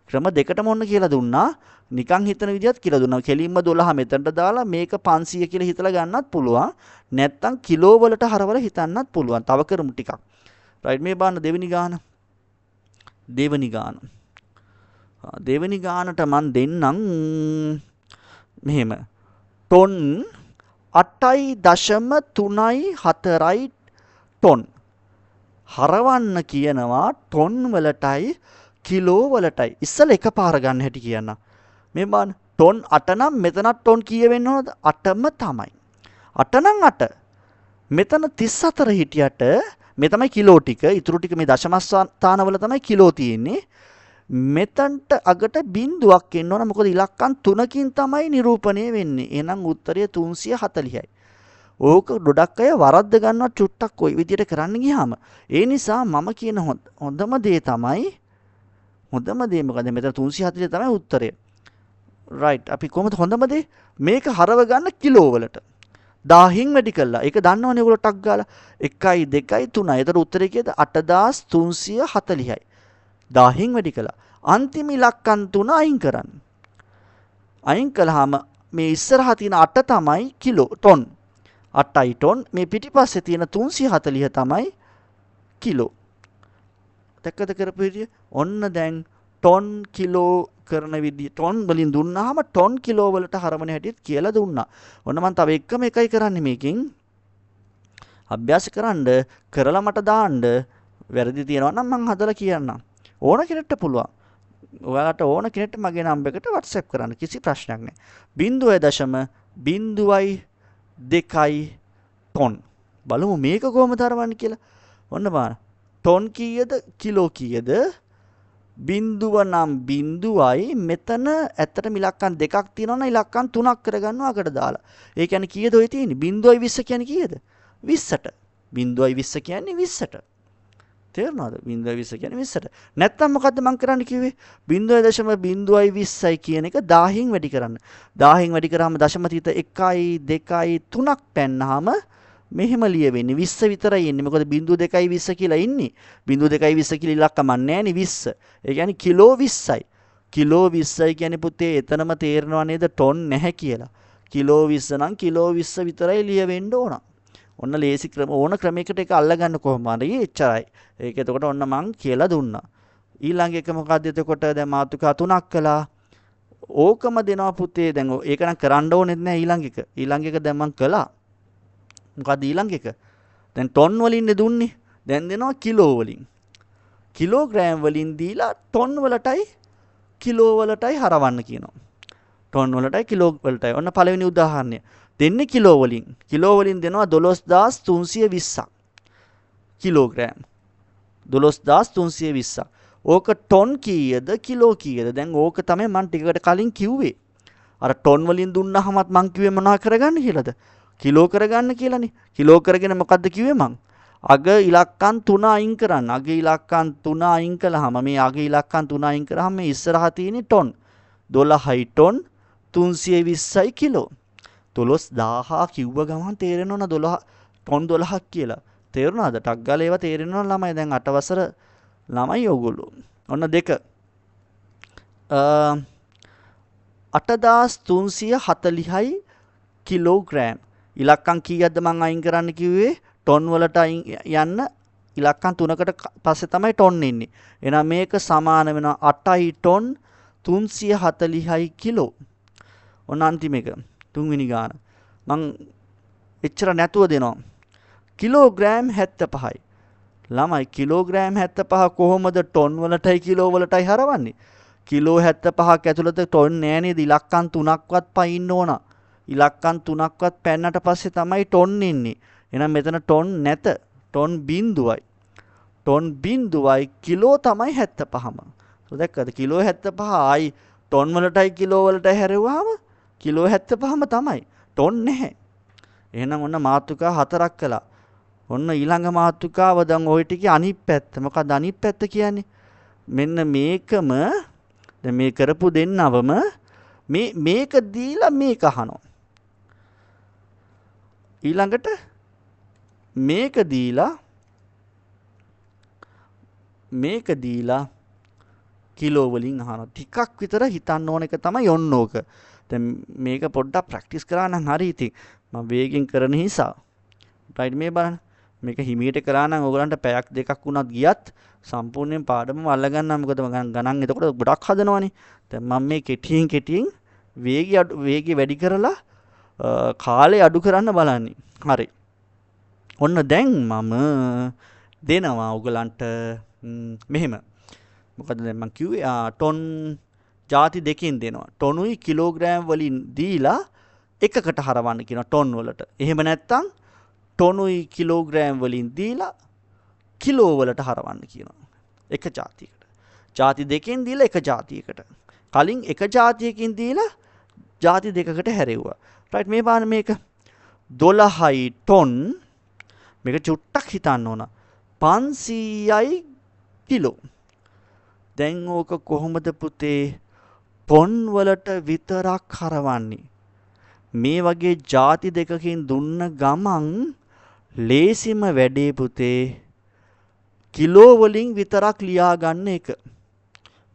ක්‍රම දෙකටම ඔන්න කියලා දුන්නා. නිකන් හිතන විදිහත් කියලා දුන්නා. කෙලින්ම 12 මෙතනට දාලා මේක 500 කියලා හිතලා ගන්නත් පුළුවන්. නැත්තම් කිලෝ වලට හරවලා හිතන්නත් පුළුවන්. තව කරමු ටිකක්. රයිට් මේ බලන්න දෙවෙනි ගාන. දෙවෙනි ගාන. දෙවෙනි ගානට මං දෙන්නම් මෙහෙම. Ton 8.34 ton. හරවන්න කියනවා ටොන් වලටයි කිලෝ වලටයි. ඉස්සෙල්ලා එකපාර ගන්න හැටි කියන්න. මේ බලන්න ටොන් 8 නම් මෙතනත් ටොන් කීය වෙන්න ඕනද? 8ම තමයි. 8 නම් 8. මෙතන 34 හිටියට මේ තමයි කිලෝ ටික. ඉතුරු ටික මේ දශම ස්ථානවල තමයි කිලෝ තියෙන්නේ. මෙතනට අගට බිංදුවක් එන්න ඕන. මොකද ඉලක්කම් තුනකින් තමයි නිරූපණය වෙන්නේ. එහෙනම් උත්තරය 340යි. ඕක ගොඩක් අය වරද්ද ගන්නවා චුට්ටක් ওই විදියට කරන්න ගියාම. ඒ නිසා මම කියන හොඳම දේ තමයි, හොඳම දේ මොකද, මෙතන 340 තමයි උත්තරය. රයිට්, අපි කොහොමද හොඳම දේ මේක හරව ගන්න කිලෝ වලට 1000න් වැඩි කළා. ඒක දන්නවනේ ඔයගොල්ලෝ ටක් ගාලා. 1යි 2යි 3යි. එතකොට උත්තරේ කීයද? 8340යි. 1000න් වැඩි කළා. අන්තිම ඉලක්කම් තුන අයින් කරන්න. අයින් කළාම මේ ඉස්සරහා තියෙන 8 තමයි කිලෝ ටොන්. 8යි ටොන්. මේ පිටිපස්සේ තියෙන 340 තමයි කිලෝ. දැක්කද කරපු විදිය? ඔන්න දැන් ටොන් කිලෝ කරන විදිය, ටොන් වලින් දුන්නාම ටොන් කිලෝ වලට හරවන හැටිත් කියලා දුන්නා. ඔන්න මං තව එකම එකයි කරන්නේ මේකෙන්. අභ්‍යාස කරන්න, කරලා මට දාන්න. වැරදි තියෙනවා නම් මං හදලා කියන්නම්. ඕන කෙනෙක්ට පුළුවන්. ඔයාලට ඕන කෙනෙක්ට මගේ නම්බර් එකට WhatsApp කරන්න, කිසි ප්‍රශ්නයක් නෑ. 0.02 ටොන්. බලමු මේක කොහොමද හරවන්නේ කියලා. ඔන්න බලන්න. ටොන් කීයද කිලෝ කීයද? බිංදුව නම් බිංදුවයි. මෙතන ඇත්තටම ඉලක්කම් දෙකක් තියෙනවා නම් ඉලක්කම් තුනක් කරගන්නවා අකට දාලා. ඒ කියන්නේ කීයද ඔය තියෙන්නේ? 0.20 කියන්නේ කීයද? 20ට. 0.20 කියන්නේ 20ට. තේරුණාද? 0.20 කියන්නේ 20ට. නැත්තම් මොකද්ද මං කරන්න කිව්වේ? 0.020යි කියන එක 1000න් වැඩි කරන්න. 1000න් වැඩි කරාම දශම තීත 1යි 2යි 3ක් පැන්නාම මෙහෙම ලියවෙන්නේ 20 විතරයි එන්නේ. මොකද 0.2 20 කියලා ඉන්නේ. 0.2 20 කියලා ඉලක්කමක් නෑනේ 20. ඒ කියන්නේ කිලෝ 20යි. කිලෝ 20යි කියන්නේ පුතේ එතනම තේරෙනවා නේද ටොන් නැහැ කියලා. කිලෝ 20 නම් කිලෝ 20 විතරයි ලියවෙන්න ඕන. ඔන්න ලේසි ක්‍රම, ඕන ක්‍රමයකට ඒක අල්ලගන්න කොහොම හරි එච්චරයි. ඒක එතකොට ඔන්න මං කියලා දුන්නා. ඊළඟ එක මොකද්ද එතකොට? දැන් මාතෘකා තුනක් කළා. ඕකම දෙනවා පුතේ. දැන් ඒක නම් කරන්න ඕනෙත් නෑ ඊළඟ එක. ඊළඟ එක දැන් මං කළා. මොකද්ද ඊළඟ එක? දැන් ටොන් වලින්නේ දුන්නේ. දැන් දෙනවා කිලෝ වලින්. කිලෝග්‍රෑම් වලින් දීලා ටොන් වලටයි කිලෝ වලටයි හරවන්න කියනවා. ටොන් වලටයි කිලෝ වලටයි. ඔන්න පළවෙනි උදාහරණය. දෙන්නේ කිලෝ වලින්. කිලෝ වලින් දෙනවා 12320ක්. කිලෝග්‍රෑම්. 12320ක්. ඕක ටොන් කීයද කිලෝ කීයද? දැන් ඕක තමයි මං ටිකකට කලින් කිව්වේ. අර ටොන් වලින් දුන්නාමත් මං කිව්වේ මොනවා කරගන්න කියලාද? කිලෝ කරගන්න කියලානේ. කිලෝ කරගෙන මොකද්ද කිව්වේ මං? අග ඉලක්කම් තුන අයින් කරන්න. අග ඉලක්කම් තුන අයින් කළාම මේ අග ඉලක්කම් තුන අයින් කරාම මේ ඉස්සරහා තියෙන්නේ ටොන්. 12යි ටොන් 320යි කිලෝ. 12000 කිව්ව ගමන් තේරෙනවනේ 12 ටොන් 12ක් කියලා. තේරුණාද? ටක් ගාලා ඒවා තේරෙනවනේ ළමයි. දැන් 8 වසර ළමයි ඔයගොල්ලෝ. ඔන්න දෙක. 8340යි කිලෝග්‍රෑම්. ඉලක්කම් කීයක්ද මං අයින් කරන්න කිව්වේ? ටොන් වලට අයින් යන්න ඉලක්කම් තුනකට පස්සේ තමයි ටොන් එන්නේ. එහෙනම් මේක සමාන වෙනවා 8යි ටොන් 340යි කිලෝ. ඔන්න අන්තිම එක තුන්වෙනි ගාන. මං එච්චර නැතුව දෙනවා. කිලෝග්‍රෑම් 75යි. ළමයි කිලෝග්‍රෑම් 75 කොහොමද ටොන් වලටයි කිලෝ වලටයි හරවන්නේ? කිලෝ 75ක් ඇතුළත ටොන් නෑ නේද? ඉලක්කම් තුනක්වත් පයින්න ඕන. ඉලක්කම් තුනක්වත් පැන්නට පස්සේ තමයි ටොන් එන්නේ. එහෙනම් මෙතන ටොන් නැත. ටොන් බිංදුවයි. ටොන් බිංදුවයි කිලෝ තමයි 75ම. දැක්කද? කිලෝ 75 ආයි ටොන් වලටයි කිලෝ වලටයි හැරෙව්වහම කිලෝ 75ම තමයි. ටොන් නැහැ. එහෙනම් ඔන්න මාතෘකා හතරක් කළා. ඔන්න ඊළඟ මාතෘකාව දැන් ওই ටිකේ අනිත් පැත්ත. මොකක්ද අනිත් පැත්ත කියන්නේ? මෙන්න මේකම දැන් මේ කරපු දෙන්නවම මේක දීලා මේක අහනවා. ඊළඟට මේක දීලා මේක දීලා කිලෝ වලින් අහනවා. ටිකක් විතර හිතන්න ඕන එක තමයි ඔන්න ඕක. දැන් මේක පොඩ්ඩක් ප්‍රැක්ටිස් කරා නම් හරි ඉතින්. මම වේගෙන් කරන නිසා. රයිට් මේ බලන්න. මේක හිමීට කරා නම් ඕගලන්ට පැයක් දෙකක් වුණත් ගියත් සම්පූර්ණයෙන් පාඩමම අල්ල ගන්නවා. මොකද ගණන් එතකොට ගොඩක් හදනවනේ. දැන් මම මේ කෙටියෙන් කෙටියෙන් වේගය වැඩි කරලා කාලය අඩු කරන්න බලන්නේ. හරි. ඔන්න දැන් මම දෙනවා ඔයගලන්ට මෙහෙම. මොකද දැන් මං කිව්වේ ටොන් ජාති දෙකෙන් දෙනවා. ටොනුයි කිලෝග්‍රෑම් වලින් දීලා එකකට හරවන්න කියනවා ටොන් වලට. එහෙම නැත්නම් ටොනුයි කිලෝග්‍රෑම් වලින් දීලා කිලෝ වලට හරවන්න කියනවා. එක ජාතියකට. ජාති දෙකෙන් දීලා එක ජාතියකට. කලින් එක ජාතියකින් දීලා ජාති දෙකකට හැරෙව්වා. රයිට්, මේ බලන්න මේක 12යි ටොන්, මේක චුට්ටක් හිතන්න ඕන. 500යි කිලෝ. දැන් ඕක කොහොමද පුතේ ටොන් වලට විතරක් හරවන්නේ? මේ වගේ ජාති දෙකකින් දුන්න ගමන් ලේසිම වැඩේ පුතේ කිලෝ වලින් විතරක් ලියා ගන්න එක.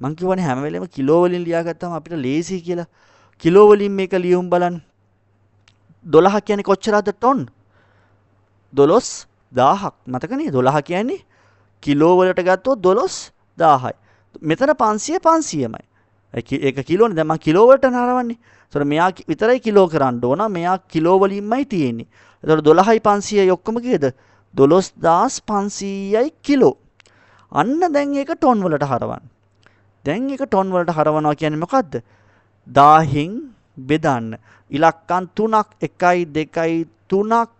මං කියවනේ හැම වෙලේම කිලෝ වලින් ලියාගත්තාම අපිට ලේසි කියලා. කිලෝ වලින් මේක ලියුම් බලන්න. 12 කියන්නේ කොච්චරද ටොන්? 12,000ක්. මතකනේ 12 කියන්නේ කිලෝ වලට ගත්තොත් 12,000යි. මෙතන 500 500මයි. ඒක කිලෝනේ. දැන් මං කිලෝ වලට නරවන්නේ. ඒතර මෙයා විතරයි කිලෝ කරන්න ඕන. මෙයා කිලෝ වලින්මයි තියෙන්නේ. ඒතර 12යි 500යි ඔක්කොම කීයද? 12,500යි කිලෝ. අන්න දැන් ඒක ටොන් වලට හරවන්න. දැන් ඒක ටොන් වලට හරවනවා කියන්නේ මොකද්ද? 1000න් බෙදන්න. ඉලක්කම් 3ක් 1යි 2යි 3ක්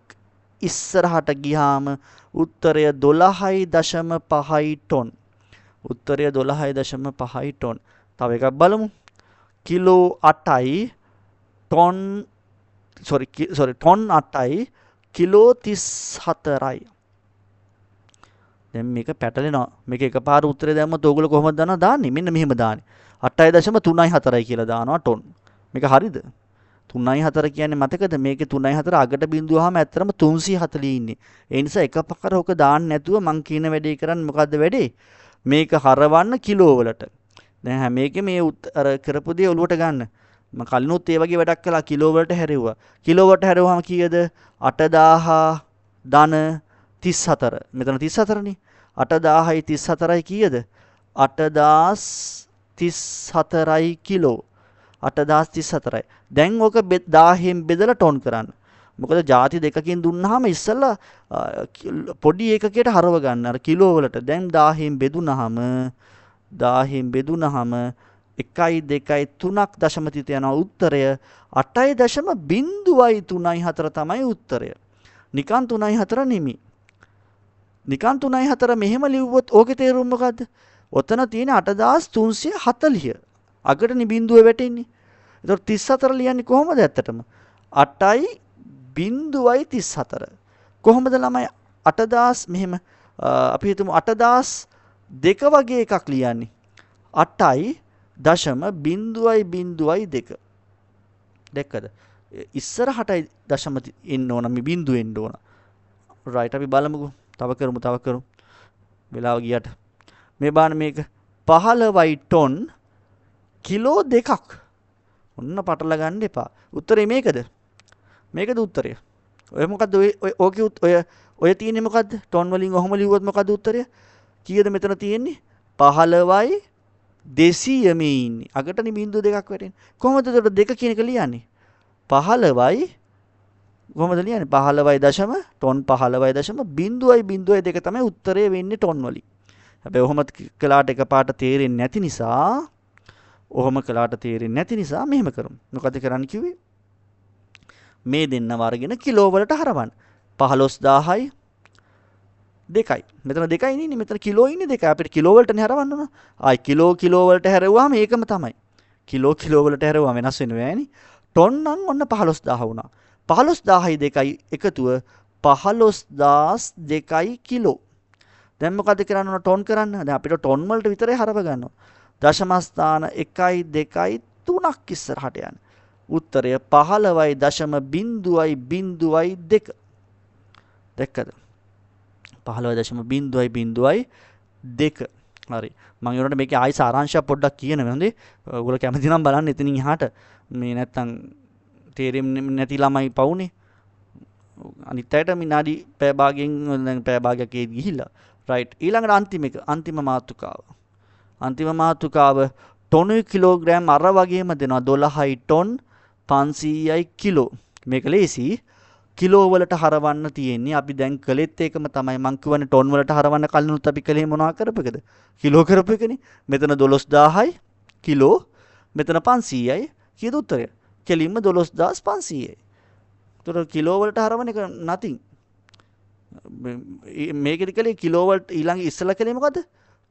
ඉස්සරහට ගියාම උත්තරය 12.5යි ටොන්. උත්තරය 12.5යි ටොන්. තව එකක් බලමු. කිලෝ 8යි ටොන්, සෝරි ටොන් 8යි කිලෝ 34යි. දැන් මේක පැටලෙනවා. මේක එකපාර උත්තරේ දැම්මොත් ඔයගොල්ලෝ කොහොමද දන්නව දාන්නේ? මෙන්න මෙහෙම දාන්නේ. 8.34යි කියලා දානවා ටොන්. මේක හරිද? 3.4 කියන්නේ මතකද? මේකේ 3.4 අගට බිඳුවාම ඇත්තටම 340 ඉන්නේ. ඒ නිසා එකපාර ඔක දාන්න නැතුව මං කියන වැඩේ කරන්න. මොකද්ද වැඩේ? මේක හරවන්න කිලෝ වලට. දැන් හැම එකෙම මේ අර කරපු දේ ඔලුවට ගන්න. මං කලිනුත් ඒ වගේ වැඩක් කළා, කිලෝ වලට හැරෙව්වා. කිලෝ වලට හැරෙව්වම කීයද? 8000 ධන 34. මෙතන 34 නේ. 8000යි 34යි කීයද? 8034යි කිලෝ. 8034යි. දැන් ඔක 1000න් බෙදලා ටොන් කරන්න. මොකද ජාති දෙකකින් දුන්නාම ඉස්සෙල්ලා පොඩි ඒකකයට හරව ගන්න අර කිලෝ වලට. දැන් 1000න් බෙදුනහම 1000න් බෙදුනහම 1යි 2යි 3ක් දශම තිත යනවා. උත්තරය 8.034 තමයි උත්තරය. නිකන් 3.4 නෙමෙයි. නිකන් 3.4 මෙහෙම ලිව්වොත් ඕකේ තේරුම මොකද්ද? ඔතන තියෙන 8340. අගටනේ බිංදුව වැටෙන්නේ. ඒතකොට 34 ලියන්නේ කොහොමද ඇත්තටම? 8.34. කොහොමද ළමයි 8000 මෙහෙම අපි හිතමු 8002 වගේ එකක් ලියන්නේ. 8.0.02. දැක්කද? ඉස්සරහටයි දශම එන්න ඕන, මේ බිංදුව එන්න ඕන. රයිට්, අපි බලමුකෝ. තව කරමු, තව කරමු. වෙලාව ගියට. මේ බලන්න මේක 15යි ටොන් කිලෝ 2ක්. ඔන්න පටල ගන්න එපා. උත්තරේ මේකද? මේකද උත්තරය? ඔය මොකද්ද ඔය ඕකේ ඔය තියෙන්නේ මොකද්ද? ටොන් වලින් ඔහොම ලිව්වොත් මොකද්ද උත්තරය? කීයද මෙතන තියෙන්නේ? 15යි 200 මේ ඉන්නේ. අගටනේ බිංදු දෙකක් වැටෙන්නේ. කොහොමද එතකොට දෙක කියන එක ලියන්නේ? 15යි කොහොමද ලියන්නේ? 15යි දශම ටොන් 15යි දශම බිංදුවයි බිංදුවයි දෙක තමයි උත්තරේ වෙන්නේ ටොන් වලින්. හැබැයි ඔහොම කළාට එකපාරට තේරෙන්නේ නැති නිසා, ඔහොම කළාට තේරෙන්නේ නැති නිසා මෙහෙම කරමු. මොකද කරන්න කිව්වේ? මේ දෙන්නව අරගෙන කිලෝ වලට හරවන්න. 15000යි 2යි. මෙතන 2යි ඉන්නේ. මෙතන කිලෝ ඉන්නේ 2යි. අපිට කිලෝ වලටනේ හරවන්න ඕන. ආයි කිලෝ කිලෝ වලට හැරෙව්වහම ඒකම තමයි. කිලෝ කිලෝ වලට හැරෙව්වම වෙනස් වෙන්නේ නෑනේ. ටොන් නම් ඔන්න 15000 වුණා. 15000යි 2යි එකතුව 15002යි කිලෝ. දැන් මොකද කරන්න ඕන? ටොන් කරන්න. දැන් අපිට ටොන් වලට විතරයි හරව ගන්න ඕන. දශම ස්ථාන 1යි 2යි 3ක් ඉස්සරහට යන්න. උත්තරය 15යි දශම බිංදුවයි බිංදුවයි දෙක. දැක්කද? 15 දශම බිංදුවයි බිංදුවයි දෙක. හරි. මං ඒ වුණාට මේකේ ආයි සාරාංශයක් පොඩ්ඩක් කියනවා. හොඳේ. ඔයගොල්ලෝ කැමති නම් බලන්න එතනින් එහාට. මේ නැත්තම් තේරෙන්නේ නැති ළමයි පවුනේ. අනිත් අයට විනාඩි පැය භාගයෙන් දැන් පැය භාගයක් ඒත් ගිහිල්ලා. රයිට්. ඊළඟට අන්තිම එක, අන්තිම මාතෘකාව. අන්තිම මාතෘකාව ටොනුයි කිලෝග්‍රෑම් අර වගේම දෙනවා. 12යි ටොන් 500යි කිලෝ. මේක ලේසි. කිලෝ වලට හරවන්න තියෙන්නේ. අපි දැන් කළෙත් ඒකම තමයි. මං කියවනේ ටොන් වලට හරවන්න කලිනුත් අපි කළේ මොනවා කරපු එකද? කිලෝ කරපු එකනේ. මෙතන 12000යි කිලෝ, මෙතන 500යි. කීයද උත්තරය? කෙලින්ම 12500යි. ඒතර කිලෝ වලට හරවන එක nothing. මේකෙදි කළේ කිලෝ වලට ඊළඟ ඉස්සලා කළේ මොකද්ද?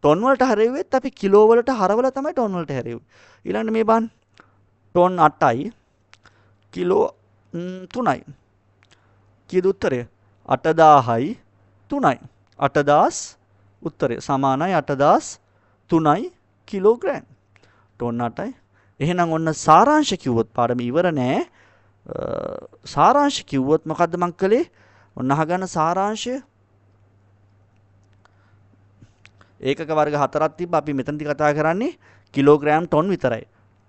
ටොන් වලට හැරෙව්වෙත් අපි කිලෝ වලට හරවලා තමයි ටොන් වලට හැරෙව්වේ. ඊළඟට මේ බලන්න ටොන් 8යි කිලෝ 3යි. කීයද උත්තරය? 8000යි 3යි. 8000 උත්තරය සමානයි 8003යි කිලෝග්‍රෑම්. ටොන් 8යි. එහෙනම් ඔන්න සාරාංශ කිව්වොත් පාඩම ඉවර නෑ. සාරාංශ කිව්වොත් මොකද්ද මං කළේ? ඔන්න අහගන්න සාරාංශය. ඒකක වර්ග 4ක් තිබ්බ. අපි මෙතනදි කතා කරන්නේ කිලෝග්‍රෑම් ටොන් විතරයි.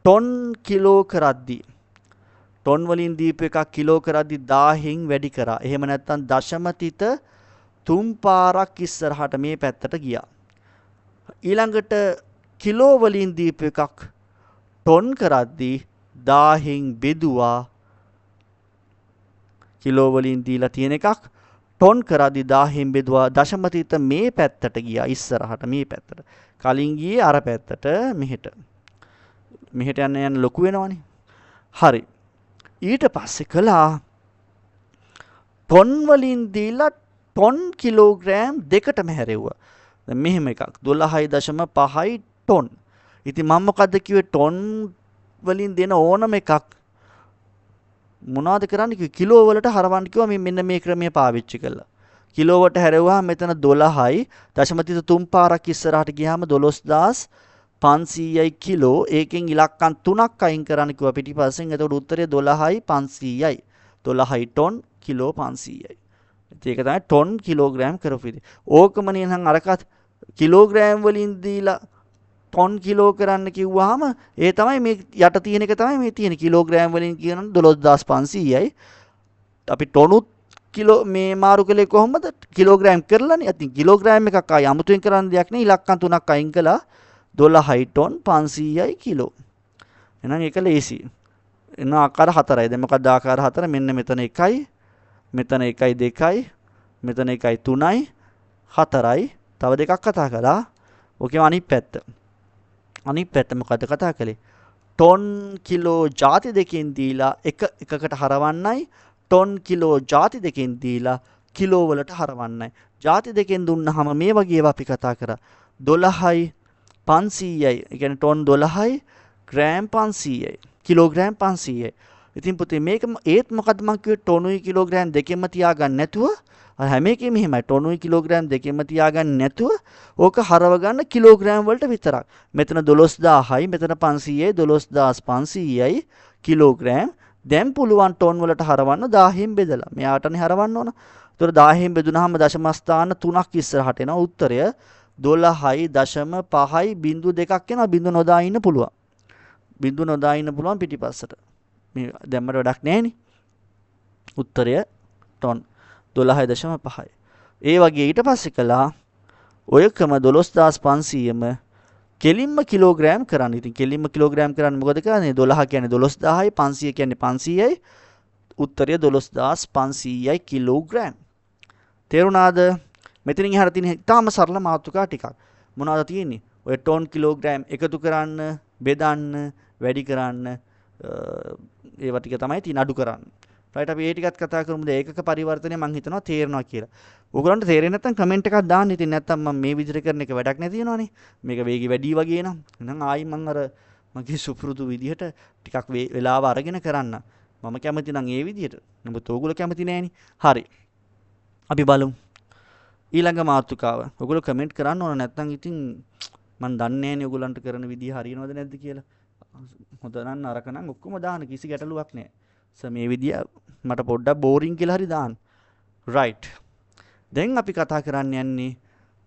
ටොන් කිලෝ කරද්දි ටොන් වලින් දීපු එකක් කිලෝ කරද්දි 1000න් වැඩි කරා. එහෙම නැත්නම් දශම තිත 3 පාරක් ඉස්සරහට මේ පැත්තට ගියා. ඊළඟට කිලෝ වලින් දීපු එකක් ටොන් කරද්දි 1000න් බෙදුවා. කිලෝ වලින් දීලා තියෙන එකක් ටොන් කරද්දි 1000න් බෙදුවා. දශම තිත මේ පැත්තට ගියා ඉස්සරහට මේ පැත්තට. කලින් ගියේ අර පැත්තට මෙහෙට. මෙහෙට යන්න යන්න ලොකු වෙනවනේ. හරි. ඊට පස්සේ කළා ටොන් වලින් දීලා ටොන් කිලෝග්‍රෑම් දෙකටම හැරෙව්වා. දැන් මෙහෙම එකක් 12.5යි ටොන්. ඉතින් මම මොකද්ද කිව්වේ? ටොන් වලින් දෙන ඕනම එකක් මොනවද කරන්න කිව්වේ? කිලෝ වලට හරවන්න කිව්වා. මේ මෙන්න මේ ක්‍රමය පාවිච්චි කළා. කිලෝ වලට හැරෙව්වහම මෙතන 12යි දශම තිත 3 පාරක් ඉස්සරහට ගියාම 12500යි කිලෝ. ඒකෙන් ඉලක්කම් 3ක් අයින් කරන්න කිව්වා පිටිපස්සෙන්. එතකොට උත්තරය 12යි 500යි. 12යි ටොන් කිලෝ 500යි. ඉතින් ඒක තමයි ටොන් කිලෝග්‍රෑම් කරපු විදිය. ඕකම නේ නම් අරකත් කිලෝග්‍රෑම් වලින් දීලා ටොන් කිලෝ කරන්න කිව්වහම ඒ තමයි මේ යට තියෙන එක තමයි මේ තියෙන කිලෝග්‍රෑම් වලින් කියනනම් 12500යි. අපි ටොනුත් කිලෝ මේ මාරු කළේ කොහොමද? කිලෝග්‍රෑම් කරලානේ. ඉතින් කිලෝග්‍රෑම් එකක් ආයි අමුතුවෙන් කරන්න දෙයක් නේ. ඉලක්කම් 3ක් අයින් කළා. 12යි ටොන් 500යි කිලෝ. එහෙනම් ඒක ලේසි. එන ආකාර 4යි. දැන් මොකක්ද ආකාර 4? මෙන්න මෙතන 1යි, මෙතන 1යි 2යි, මෙතන 1යි 3යි, 4යි. තව දෙකක් කතා කළා. ඕකේම අනිත් පැත්ත. අනිත් පැත්ත මොකද්ද කතා කළේ? ටොන් කිලෝ ජාති දෙකෙන් දීලා එක එකකට හරවන්නයි, ටොන් කිලෝ ජාති දෙකෙන් දීලා කිලෝ වලට හරවන්නයි. ජාති දෙකෙන් දුන්නාම මේ වගේ ඒවා අපි කතා කරා. 12යි 500යි. ඒ කියන්නේ ටොන් 12යි ග්‍රෑම් 500යි. කිලෝග්‍රෑම් 500යි. ඉතින් පුතේ මේක ඒත් මොකද්ද මං කිව්වේ? ටොනුයි කිලෝග්‍රෑම් දෙකෙන්ම තියාගන්න නැතුව, අර හැම එකෙම එහෙමයි. ටොනුයි කිලෝග්‍රෑම් දෙකෙන්ම තියාගන්න නැතුව ඕක හරව ගන්න කිලෝග්‍රෑම් වලට විතරක්. මෙතන 12000යි, මෙතන 500යි, 12500යි කිලෝග්‍රෑම්. දැන් පුළුවන් ටොන් වලට හරවන්න 1000න් බෙදලා. මෙයාටනේ හරවන්න ඕන. ඒතර 1000න් බෙදුනහම දශම ස්ථාන 3ක් ඉස්සරහට එනවා. උත්තරය 12.5යි බිංදු දෙකක් එනවා. බිංදු නොදා ඉන්න පුළුවන්. බිංදු නොදා ඉන්න පුළුවන් පිටිපස්සට. මේ දැම්මට වැඩක් නෑනේ. උත්තරය ටොන් 12.5යි. ඒ වගේ ඊට පස්සේ කළා ඔයකම 12500ම කෙලින්ම කිලෝග්‍රෑම් කරන්න. ඉතින් කෙලින්ම කිලෝග්‍රෑම් කරන්න මොකද කරන්නේ? 12 කියන්නේ 12000යි, 500 කියන්නේ 500යි. උත්තරය 12500යි කිලෝග්‍රෑම්. තේරුණාද? මෙතනින් එහාට තියෙන ඉතාම සරල මාතෘකා ටිකක්. මොනවද තියෙන්නේ? ඔය ටොන් කිලෝග්‍රෑම් එකතු කරන්න, බෙදන්න, වැඩි කරන්න, ඒවා ටික තමයි තියෙන අඩු කරන්න. රයිට්, අපි ඒ ටිකත් කතා කරමු. දැන් ඒකක පරිවර්තනය මං හිතනවා තේරෙනවා කියලා. ඔයගොල්ලන්ට තේරෙන්නේ නැත්නම් කමෙන්ට් එකක් දාන්න. ඉතින් නැත්නම් මං මේ විදිහට කරන එක වැඩක් නැති වෙනවනේ. මේක වේගي වැඩි වගේ නම්. එහෙනම් ආයි මං අර මගේ සුපුරුදු විදිහට ටිකක් වෙලාව අරගෙන කරන්න. මම කැමති නම් ඒ විදිහට. නමුත් ඔයගොල්ලෝ කැමති නෑනේ. හරි. අපි බලමු. ඊළඟ මාතෘකාව. ඔයගොල්ලෝ කමෙන්ට් කරන්න ඕන නැත්නම් ඉතින් මං දන්නේ නෑනේ ඔයගොල්ලන්ට කරන විදිහ හරියනවද නැද්ද කියලා. හොඳ නම් නරක නම් ඔක්කොම දාන්න කිසි ගැටලුවක් නෑ. සර් මේ විදිය මට පොඩ්ඩක් බෝරින් කියලා හරි දාන්න. රයිට්. දැන් අපි කතා කරන්න යන්නේ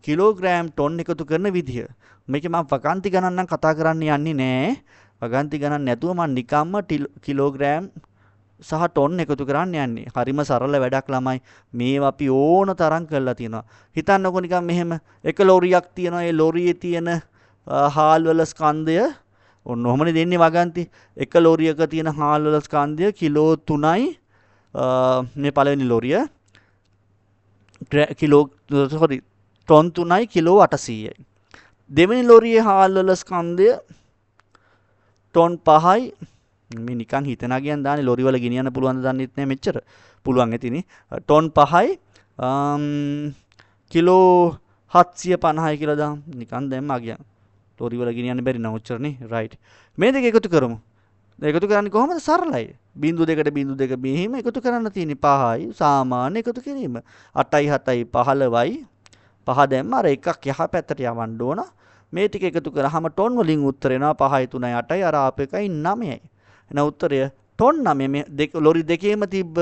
කිලෝග්‍රෑම් ටොන් එකතු කරන විදිය. මේකේ මම වගන්ති ගණන් නම් කතා කරන්න යන්නේ නෑ. වගන්ති ගණන් නැතුව මම නිකම්ම කිලෝග්‍රෑම් සහ ටොන් එකතු කරන්න යන්නේ. හරිම සරල වැඩක් ළමයි. මේවා අපි ඕන තරම් කරලා තියෙනවා. හිතන්නකෝ නිකන් මෙහෙම එක ලොරියක් තියෙනවා. ඒ ලොරියේ තියෙන හාල් වල ස්කන්ධය ඔන්න ඔහොමනේ දෙන්නේ වගන්ති. එක ලොරියක තියෙන හාල් වල ස්කන්ධය කිලෝ 3යි, මේ පළවෙනි ලොරිය කිලෝ, සෝරි, ටොන් 3යි කිලෝ 800යි. දෙවෙනි ලොරියේ හාල් වල ස්කන්ධය ටොන් 5යි. මේ නිකන් හිතනා කියන් දාන්නේ ලොරි වල ගෙනියන්න පුළුවන් ද දන්නෙත් නෑ මෙච්චර. පුළුවන් ඇතිනේ. ටොන් 5යි, කිලෝ 750යි කියලා දාමු. නිකන් දැම්ම අගයන්. ලොරි වල ගෙනියන්න බැරි නම් ඔච්චරනේ. රයිට්. මේ දෙක එකතු කරමු. දැන් එකතු කරන්නේ කොහොමද? සරලයි. බිංදු දෙකට බිංදු දෙක මෙහෙම එකතු කරන්න තියෙන්නේ 5යි. සාමාන්‍ය එකතු කිරීම. 8යි 7යි 15යි. පහ දැම්ම අර එකක් යහ පැත්තට යවන්න ඕන. මේ ටික එකතු කරාම ටොන් වලින් උත්තර එනවා 5යි 3යි 8යි අර ආපු එකයි 9යි. එහෙනම් උත්තරය ටොන් 9. මේ දෙක ලොරි දෙකේම තිබ්බ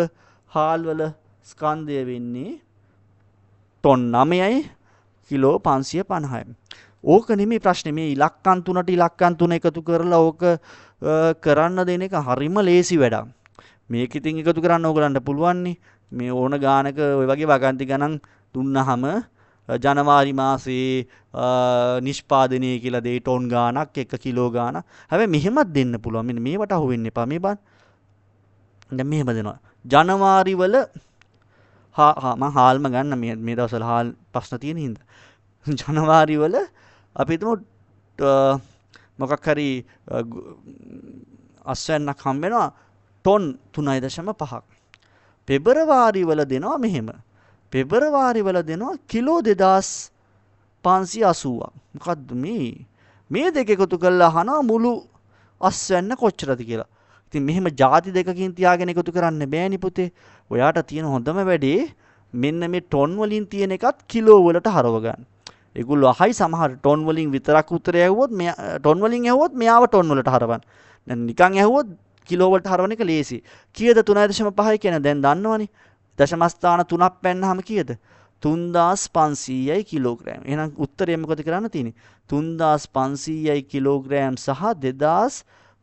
හාල් වල ස්කන්ධය වෙන්නේ ටොන් 9යි කිලෝ 550යි. ඕක නෙමෙයි ප්‍රශ්නේ. මේ ඉලක්කම් තුනට ඉලක්කම් තුන එකතු කරලා ඕක කරන්න දෙන එක හරිම ලේසි වැඩක්. මේක ඉතින් එකතු කරන්න ඕගලන්ට පුළුවන්නේ. මේ ඕන ගානක ඔය වගේ වගන්ති ගණන් දුන්නාම ජනවාරි මාසේ නිෂ්පාදනය කියලා දෙයි ටොන් ගාණක් 1 කිලෝ ගාණක්. හැබැයි මෙහෙමත් දෙන්න පුළුවන්. මෙන්න මේවට අහු වෙන්න එපා. මේ බලන්න. දැන් මෙහෙම දෙනවා. ජනවාරි වල හා හා මං හාල්ම ගන්න මේ දවස්වල හාල් ප්‍රශ්න තියෙන හින්දා. ජනවාරි වල අපි හිතමු මොකක් හරි අස්වැන්නක් හම්බ වෙනවා ටොන් 3.5ක්. පෙබරවාරි වල දෙනවා මෙහෙම. පෙබරවාරි වල දෙනවා කිලෝ 2580ක්. මොකද්ද මේ? මේ දෙක එකතු කරලා අහනවා මුළු අස්වැන්න කොච්චරද කියලා. ඉතින් මෙහෙම ಜಾති දෙකකින් තියාගෙන එකතු කරන්න බෑනේ පුතේ. ඔයාට තියෙන හොඳම වැඩේ මෙන්න මේ ටොන් වලින් තියෙන එකත් කිලෝ වලට හරව ගන්න. ඒගොල්ලෝ අහයි සමහර ටොන් වලින් විතරක් උත්තරය ඇහුවොත් මෙයා ටොන් වලින් ඇහුවොත් මෙයාව ටොන් වලට හරවන්න. දැන් නිකන් ඇහුවොත් කිලෝ වලට හරවන එක ලේසි. කීයද 3.5 කියන්නේ දැන් දන්නවනේ. දශම ස්ථාන තුනක් පැන්නාම කීයද? 3500යි කිලෝග්‍රෑම්. එහෙනම් උත්තරය මොකද කරන්න තියෙන්නේ? 3500යි කිලෝග්‍රෑම් සහ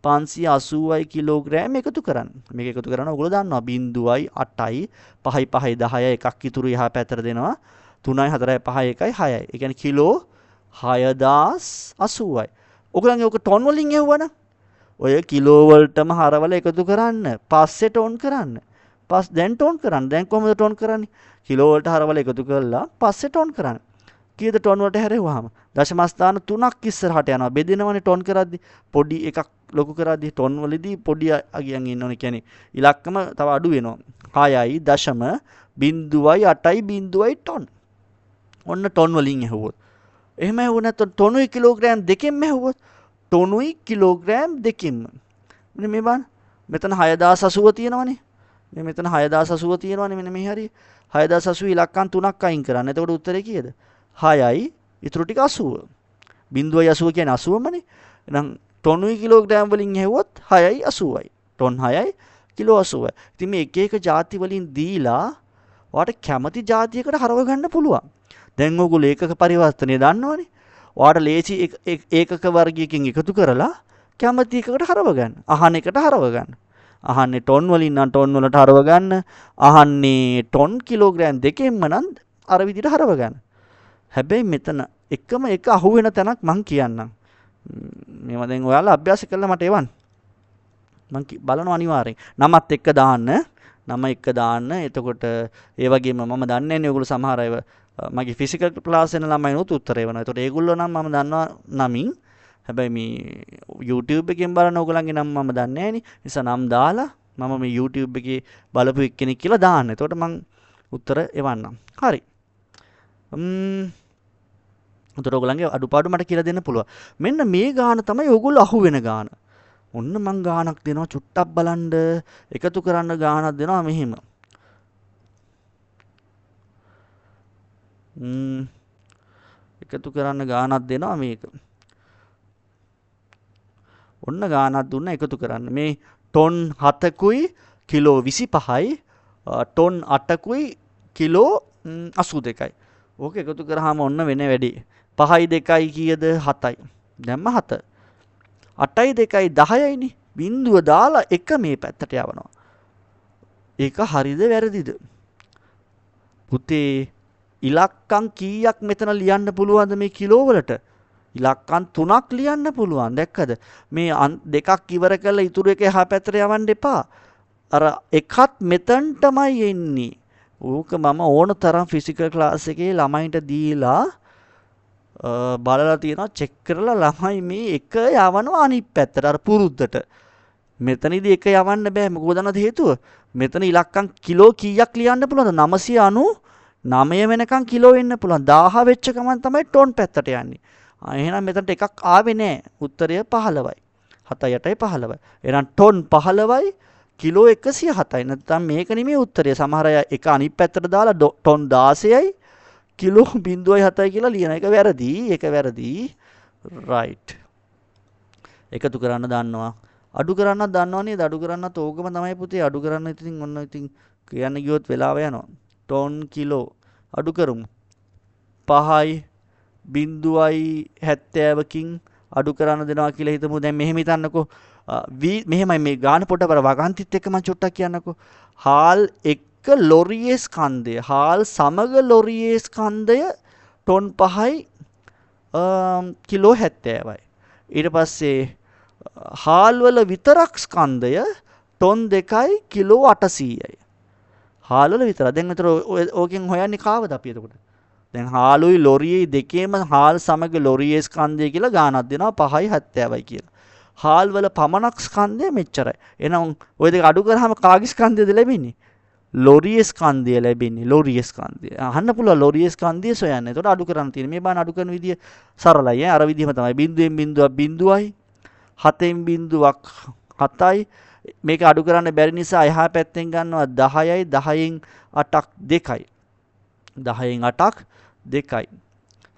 2580යි කිලෝග්‍රෑම් එකතු කරන්න. මේක එකතු කරන්න ඔයගොල්ලෝ දන්නවා 0.8යි 5යි 5යි 10යි එකක් ඉතුරු එහා පැත්තට දෙනවා. 3යි 4යි 5යි 1යි 6යි. ඒ කියන්නේ කිලෝ 6080යි. ඔයගොල්ලන්ගේ ඔක ටොන් වලින් ඇහුවනම් ඔය කිලෝ වලටම හරවලා එකතු කරන්න. පස්සේ ටොන් කරන්න. දැන් ටොන් කරන්න. දැන් කොහොමද ටොන් කරන්නේ? කිලෝ වලට හරවලා එකතු කරලා පස්සේ ටොන් කරන්න. කීයද ටොන් වලට හැරෙව්වහම? දශම ස්ථාන තුනක් ඉස්සරහට යනවා. බෙදෙනවනේ ටොන් කරද්දි. පොඩි එකක් ලොකු කරද්දි ටොන් වලදී පොඩි අගයන් ඉන්න ඕනේ. කියන්නේ ඉලක්කම තව අඩු වෙනවා. 6.08 0 ටොන්. ඔන්න ටොන් වලින් ඇහුවොත්. එහෙම ඇහුව නැත්නම් ටොනුයි කිලෝග්‍රෑම් දෙකෙන්ම ඇහුවොත් ටොනුයි කිලෝග්‍රෑම් දෙකෙන්ම. මෙන්න මේ බලන්න. මෙතන 6080 තියෙනවනේ. මේ මෙතන 6080 තියෙනවනේ. මෙන්න මේ හරිය. 6080 ඉලක්කම් තුනක් අයින් කරන්න. එතකොට උත්තරේ කීයද? 6යි ඉතුරු ටික 80. 0.80 කියන්නේ 80මනේ. එහෙනම් ටොනුයි කිලෝග්‍රෑම් වලින් ඇහුවොත් 6යි 80යි. Ton 6යි kilo 80යි. ඉතින් මේ එක එක ಜಾති වලින් දීලා ඔයාට කැමති ಜಾතියකට හරව ගන්න පුළුවන්. දැන් ඔයගොල්ලෝ ඒකක පරිවර්තනය දන්නවනේ. ඔයාට ලේසි ඒකක වර්ගයකින් එකතු කරලා කැමති එකකට හරව ගන්න. අහන එකට හරව ගන්න. අහන්නේ ටොන් වලින් නම් ටොන් වලට හරව ගන්න. අහන්නේ ටොන් කිලෝග්‍රෑම් දෙකෙන්ම නම් අර විදිහට හරව ගන්න. හැබැයි මෙතන එකම එක අහුවෙන තැනක් මං කියන්නම්. මේවා දැන් ඔයාලා අභ්‍යාස කරලා මට එවන්න. මං බලනවා අනිවාර්යෙන්. නමත් එක්ක දාන්න. නම එක්ක දාන්න. එතකොට ඒ වගේම මම දන්නේ නැහැ ඔයගොල්ලෝ සමහර අය මගේ ෆිසිකල් ක්ලාස් එන ළමයිනුත් උත්තර එවනවා. එතකොට ඒගොල්ලෝ නම් මම දන්නවා නමින්. හැබැයි මේ YouTube එකෙන් බලන ඕගොල්ලන්ගේ නම් මම දන්නේ නැහනේ. නිසා නම් දාලා මම මේ YouTube එකේ බලපු එක්කෙනෙක් කියලා දාන්න. එතකොට මං උත්තර එවන්නම්. හරි. එතකොට ඕගොල්ලන්ගේ අඩුපාඩු මට කියලා දෙන්න පුළුවන්. මෙන්න මේ ගාන තමයි ඕගොල්ලෝ අහු වෙන ගාන. ඔන්න මං ගානක් දෙනවා චුට්ටක් බලන්න. එකතු කරන්න ගානක් දෙනවා මෙහෙම. එකතු කරන්න ගානක් දෙනවා මේක. ඔන්න ගානක් දුන්න එකතු කරන්න. මේ ටොන් 7කුයි කිලෝ 25යි ටොන් 8කුයි කිලෝ 82යි. ඕක එකතු කරාම ඔන්න වෙන වැඩි. 5යි 2යි කීයද? 7යි. දැම්ම 7. 8යි 2යි 10යිනේ. බිංදුව දාලා එක මේ පැත්තට යවනවා. ඒක හරිද වැරදිද? පුතේ ඉලක්කම් කීයක් මෙතන ලියන්න පුළුවන්ද මේ කිලෝ වලට? ඉලක්කම් තුනක් ලියන්න පුළුවන්. දැක්කද? මේ දෙකක් ඉවර කරලා ඉතුරු එක එහා පැත්තට යවන්න එපා. අර එකත් මෙතනටමයි එන්නේ. ඕක මම ඕන තරම් ෆිසිකල් ක්ලාස් එකේ ළමයින්ට දීලා බලලා තියෙනවා, චෙක් කරලා ළමයි මේ එක යවනවා අනිත් පැත්තට අර පුරුද්දට. මෙතනදී එක යවන්න බෑ. මොකද දන්නවද හේතුව? මෙතන ඉලක්කම් කිලෝ කීයක් ලියන්න පුළුවන්ද? 999 9 වෙනකන් කිලෝ එන්න පුළුවන්. 1000 වෙච්ච ගමන් තමයි ටොන් පැත්තට යන්නේ. එහෙනම් මෙතනට එකක් ආවේ නෑ. උත්තරය 15යි. 7 8යි 15යි. එහෙනම් ටොන් 15යි කිලෝ 107යි. නැත්නම් මේක නෙමෙයි උත්තරය. සමහර අය එක අනිත් පැත්තට දාලා ටොන් 16යි කිලෝ 0.7යි කියලා ලියන එක වැරදි. ඒක වැරදි. රයිට්. එකතු කරන්න දන්නවා. අඩු කරන්නත් දන්නවා නේද? අඩු කරන්නත් ඕකම තමයි පුතේ. අඩු කරන්න ඉතින් ඔන්න ඉතින් කියන්න ගියොත් වෙලාව යනවා. ටොන් කිලෝ අඩු කරමු. 5යි 0යි 70කින් අඩු කරන්න දෙනවා කියලා හිතමු. දැන් මෙහෙම හිතන්නකෝ. මෙහෙමයි මේ ගාන පොඩ අර වගන්තිත් එක්ක මම චුට්ටක් කියන්නකෝ. හාල් එක ලොරියේ ස්කන්ධය, හාල් සමග ලොරියේ ස්කන්ධය ටොන් 5යි කිලෝ 70යි. ඊට පස්සේ හාල් වල විතරක් ස්කන්ධය ටොන් 2යි කිලෝ 800යි. හාල් වල විතර. දැන් විතර ඕකෙන් හොයන්නේ කාවද අපි එතකොට? දැන් හාලුයි ලොරියයි දෙකේම හාල් සමග ලොරියේ ස්කන්ධය කියලා ගානක් දෙනවා 5යි 70යි කියලා. හාල් වල පමණක් ස්කන්ධය මෙච්චරයි. එහෙනම් ඔය දෙක අඩු කරාම කාගේ ස්කන්ධයද ලැබෙන්නේ? ලොරියේ ස්කන්ධය ලැබෙන්නේ. ලොරියේ ස්කන්ධය. අහන්න පුළුවන් ලොරියේ ස්කන්ධය සොයන්න. එතකොට අඩු කරන්න තියෙන. මේ බාන අඩු කරන විදිය සරලයි ඈ. අර විදිහම තමයි. බිංදුවෙන් බිංදුවක් බිංදුවයි. 7න් බිංදුවක් 7යි. මේක අඩු කරන්න බැරි නිසා එහා පැත්තෙන් ගන්නවා 10යි. 10න් 8ක් 2යි. 10න් 8ක් 2යි.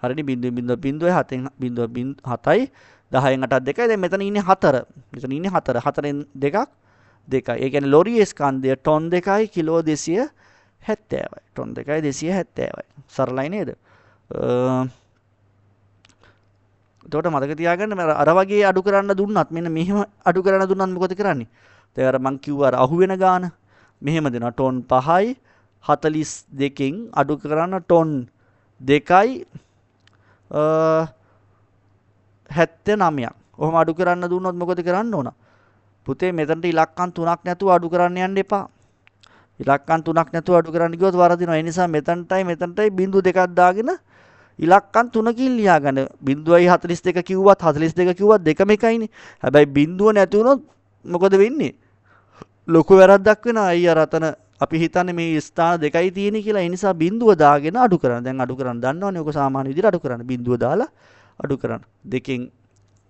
හරිනේ. බිංදුවෙන් බිංදුවක් බිංදුවයි. 7න් බිංදුවක් 7යි. 10න් 8ක් 2යි. දැන් මෙතන ඉන්නේ 4. මෙතන ඉන්නේ 4. 4න් 2ක් 2යි. ඒ කියන්නේ ලොරියේ ස්කන්ධය ටොන් 2යි කිලෝ 270යි. ටොන් 2යි 270යි. සරලයි නේද? එතකොට මතක තියාගන්න අර වගේ අඩු කරන්න දුන්නත් මෙන්න මෙහෙම අඩු කරන්න දුන්නත් මොකද කරන්නේ? දැන් අර මං කිව්වා අර අහුවෙන ගාන මෙහෙම දෙනවා. ටොන් 5යි 42කින් අඩු කරන්න ටොන් 2යි 79ක්. ඔහොම අඩු කරන්න දුන්නොත් මොකද කරන්න ඕන? පුතේ මෙතනට ඉලක්කම් 3ක් නැතුව අඩු කරන්න යන්න එපා. ඉලක්කම් 3ක් නැතුව අඩු කරන්න ගියොත් වරදිනවා. ඒ නිසා මෙතනටයි මෙතනටයි බිංදු දෙකක් දාගෙන ඉලක්කම් 3කින් ලියාගන්න. 0.42 කිව්වත් 42 කිව්වත් දෙකම එකයිනේ. හැබැයි බිංදුව නැති වුණොත් මොකද වෙන්නේ? ලොකු වැරද්දක් වෙනවා. අයිය අර අතන අපි හිතන්නේ මේ ස්ථාන දෙකයි තියෙන්නේ කියලා. ඒ නිසා බිංදුව දාගෙන අඩු කරන්න. දැන් අඩු කරන්න දන්නවනේ. ඔක සාමාන්‍ය විදිහට අඩු කරන්න. බිංදුව දාලා අඩු කරන්න. දෙකෙන්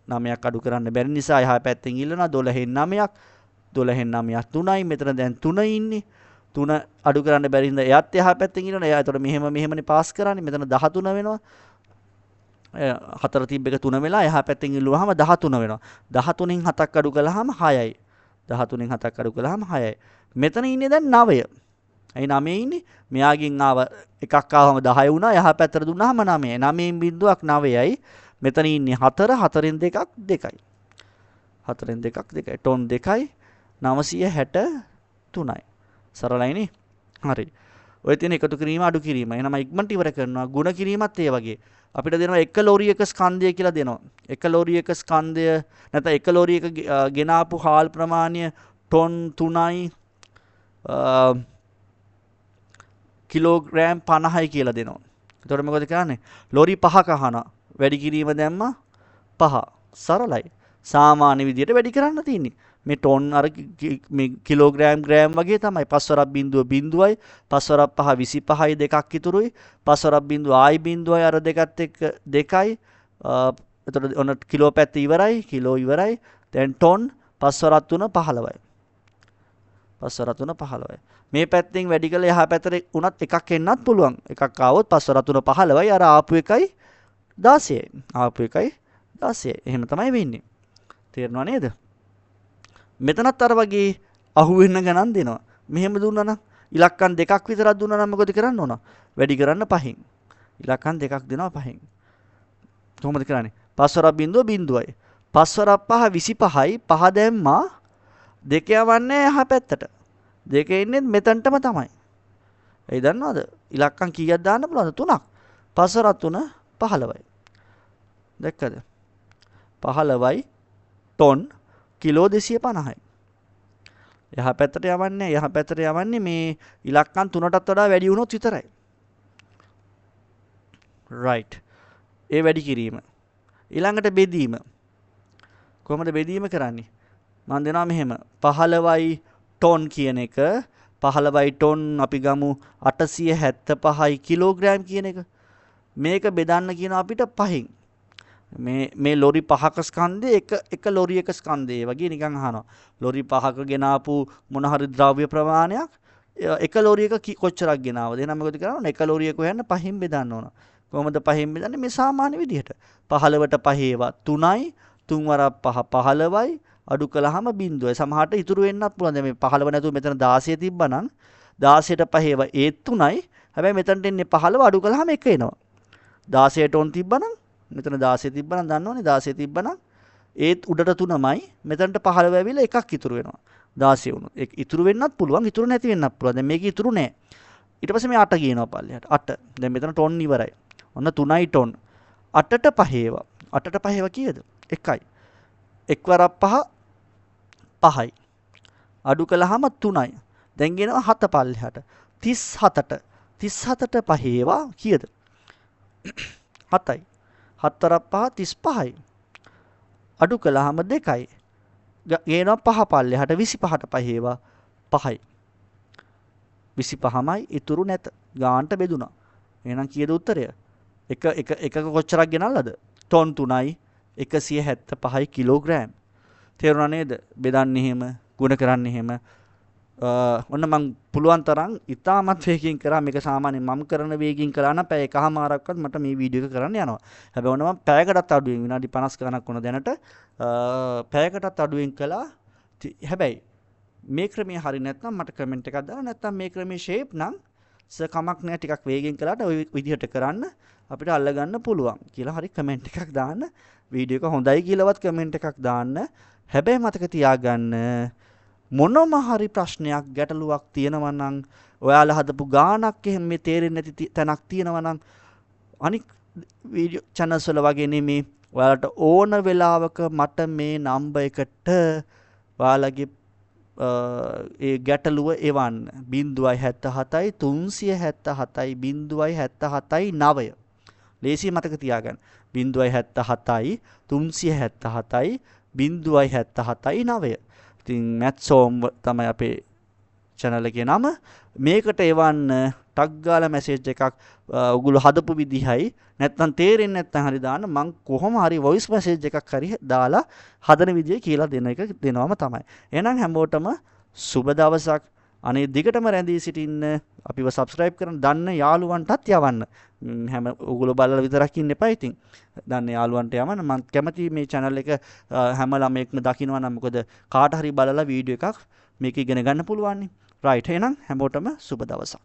9ක් අඩු කරන්න බැරි නිසා එහා පැත්තෙන් ඉල්ලනවා 12න් 9ක්. 12න් 9ක් 3යි. මෙතන දැන් 3 ඉන්නේ. 3 අඩු කරන්න බැරි හින්දා එයාත් එහා පැත්තෙන් ඉල්ලනවා. එයා එතකොට මෙහෙම මෙහෙමනේ පාස් කරන්නේ. මෙතන 13 වෙනවා. 4 තිබ්බ එක 3 වෙලා එහා පැත්තෙන් ඉල්ලුවාම 13 වෙනවා. 13න් 7ක් අඩු කළාම 6යි. 13න් 7ක් අඩු කළාම 6යි. මෙතන ඉන්නේ දැන් 9. ඇයි 9 ඉන්නේ? මෙයාගෙන් ආව එකක් ආවම 10 වුණා. එහා පැත්තට දුන්නාම 9යි. 9න් බිංදුවක් 9යි. මෙතන ඉන්නේ 4. 4න් 2ක් 2යි. 4න් 2ක් 2යි. ටොන් 2යි 963යි. සරලයිනේ. හරි. ඔය තියෙන එකතු කිරීම අඩු කිරීම. එහෙනම් ඉක්මනට ඉවර කරනවා. ගුණ කිරීමත් ඒ වගේ. අපිට දෙනවා එක ලොරි එක ස්කන්ධය කියලා දෙනවා. එක ලොරි එක ස්කන්ධය නැත්නම් එක ලොරි එක ගෙන ආපු හාල් ප්‍රමාණය ටොන් 3යි කිලෝග්‍රෑම් 50යි කියලා දෙනවා. එතකොට මොකද කරන්නේ? ලොරි 5ක අහනවා. වැඩි කිරීම දැම්මා 5. සරලයි. සාමාන්‍ය විදියට වැඩි කරන්න තියෙන්නේ. මේ ටොන් අර මේ කිලෝග්‍රෑම් ග්‍රෑම් වගේ තමයි. 5 වරක් බිංදුව බිංදුවයි, 5 වරක් 5 25යි දෙකක් ඉතුරුයි, 5 වරක් බිංදුව ආයි බිංදුවයි අර දෙකත් එක්ක 2යි. එතකොට ඔන්න කිලෝ පැත්ත ඉවරයි, කිලෝ ඉවරයි. දැන් ටොන් 5 වරක් 3 15යි. 5 වරක් 3 15යි. මේ පැත්තෙන් වැඩි කළා එහා පැත්තට උනත් එකක් එන්නත් පුළුවන්. එකක් ආවොත් 5 වරක් 3 15යි, අර ආපු එකයි 16යි. ආපු එකයි 16යි. එහෙම තමයි වෙන්නේ. තේරෙනව නේද? මෙතනත් අර වගේ අහුවෙන්න ගණන් දෙනවා. මෙහෙම දුන්නා නම් ඉලක්කම් දෙකක් විතරක් දුන්නා නම් මොකද කරන්න ඕන? වැඩි කරන්න 5න්. ඉලක්කම් දෙකක් දෙනවා 5න්. කොහොමද කරන්නේ? 5 වරක් බිංදුව බිංදුවයි. 5 වරක් 5 25යි. 5 දැම්මා දෙක යවන්නේ එහා පැත්තට. දෙක එන්නේ මෙතනටම තමයි. ඒ දන්නවද? ඉලක්කම් කීයක් දාන්න පුළුවන්ද? 3ක්. 5 වරක් 3 15යි. දැක්කද? 15යි ටොන් කිලෝ 250යි. එහා පැත්තට යවන්නේ, එහා පැත්තට යවන්නේ මේ ඉලක්කම් 3ටත් වඩා වැඩි වුණොත් විතරයි. රයිට්. ඒ වැඩි කිරීම. ඊළඟට බෙදීම. කොහොමද බෙදීම කරන්නේ? මම දෙනවා මෙහෙම 15යි ටොන් කියන එක 15යි ටොන් අපි ගමු 875යි කිලෝග්‍රෑම් කියන එක. මේක බෙදන්න කියනවා අපිට පහෙන්. මේ ලොරි පහක ස්කන්ධය එක ලොරි එක ස්කන්ධය වගේ නිකන් අහනවා. ලොරි පහක ගෙනාපු මොන හරි ද්‍රව්‍ය ප්‍රමාණයක් එක ලොරි එක කොච්චරක් ගෙනාවද? එහෙනම් මොකද කරන්නේ? එක ලොරි එක හොයන්න පහෙන් බෙදන්න ඕන. කොහොමද පහෙන් බෙදන්නේ? මේ සාමාන්‍ය විදිහට. 15ට පහේවා 3යි, 3 වරක් 5 15යි, අඩු කළාම බිංදුවයි. සමහරට ඉතුරු වෙන්නත් පුළුවන්. දැන් මේ 15 නැතුව මෙතන 16 තිබ්බනම් 16ට පහේවා ඒත් 3යි. හැබැයි මෙතනට එන්නේ 15 අඩු කළාම 1 එනවා. 16 ටොන් තිබ්බනම් මෙතන 16 තිබ්බනම් දන්නවනේ 16 තිබ්බනම් ඒත් උඩට 3මයි, මෙතනට 15 ඇවිල්ලා එකක් ඉතුරු වෙනවා. 16 වුණොත් ඒක ඉතුරු වෙන්නත් පුළුවන්, ඉතුරු නැති වෙන්නත් පුළුවන්. දැන් මේක ඉතුරු නෑ. ඊට පස්සේ මේ 8 කියනවා පල්ලෙහාට. 8. දැන් මෙතන ටොන් ඉවරයි. ඔන්න 3යි ටොන්. 8ට පහේවා. 8ට පහේවා කීයද? 1යි. එක් වරක් 5 5යි. අඩු කළාම 3යි. දැන් ගෙනවා 7 පල්ලෙහාට. 37ට. 37ට පහේවා කීයද? 7යි. 7 වරක් 5 35යි. අඩු කළාම 2යි. ගේනවා 5 පල්ලෙහාට. 25ට පහේවා 5යි. 25මයි ඉතුරු නැත. ගානට බෙදුනා. එහෙනම් කීයද උත්තරය? එක එක එකක කොච්චරක් ගෙනල්ලාද? Ton 3යි 175යි kilogram. තේරුණා නේද? බෙදන්නේ එහෙම, ගුණ කරන්නේ එහෙම. ඔන්න මං පුළුවන් තරම් ඉතාමත් වේගයෙන් කරා. මේක සාමාන්‍යයෙන් මම කරන වේගයෙන් කළා නම් පැය එකහමාරක්වත් මට මේ වීඩියෝ එක කරන්න යනවා. හැබැයි ඔන්න මං පැයකටත් අඩුවෙන් විනාඩි 50 ගණක් වුණ දැනට පැයකටත් අඩුවෙන් කළා. හැබැයි මේ ක්‍රමය හරි නැත්නම් මට කමෙන්ට් එකක් දාන්න. නැත්නම් මේ ක්‍රමයේ ෂේප් නම් සර් කමක් නෑ ටිකක් වේගෙන් කළාට ඔය විදිහට කරන්න අපිට අල්ලගන්න පුළුවන් කියලා හරි කමෙන්ට් එකක් දාන්න. වීඩියෝ එක හොඳයි කියලාවත් කමෙන්ට් එකක් දාන්න. හැබැයි මතක තියාගන්න මොනම හරි ප්‍රශ්නයක් ගැටලුවක් තියෙනවා නම්, ඔයාලා හදපු ගාණක් එහෙම මේ තේරෙන්නේ නැති තැනක් තියෙනවා නම්, අනික් වීඩියෝ චැනල්ස් වල වගේ නෙමේ, ඔයාලට ඕන වෙලාවක මට මේ නම්බර් එකට ඔයාලගේ ඒ ගැටලුව එවන්න. 077 377 077 9. ලේසිය මතක තියාගන්න. 077 377 077 9. ඉතින් මැත්ස් හෝම් තමයි අපේ channel එකේ නම. මේකට එවන්න ටක් ගාලා මැසේජ් එකක් ඔගොල්ලෝ හදපු විදිහයි, නැත්නම් තේරෙන්නේ නැත්නම් හරි දාන්න. මං කොහොම හරි වොයිස් මැසේජ් එකක් හරි දාලා හදන විදිය කියලා දෙන එක දෙනවම තමයි. එහෙනම් හැමෝටම සුබ දවසක්. අනේ දිගටම රැඳී සිටින්න. අපිව සබ්ස්ක්‍රයිබ් කරන දන්න යාළුවන්ටත් යවන්න. හැම ඔගොල්ලෝ බලලා විතරක් ඉන්න එපා. ඉතින් දන්න යාළුවන්ට යවන්න. මං කැමති මේ channel එක හැම ළමයෙක්ම දකින්නවා නම්, මොකද කාට හරි බලලා වීඩියෝ එකක් මේක ඉගෙන ගන්න පුළුවන් නේ. රයිට්, එහෙනම් හැමෝටම සුබ දවසක්.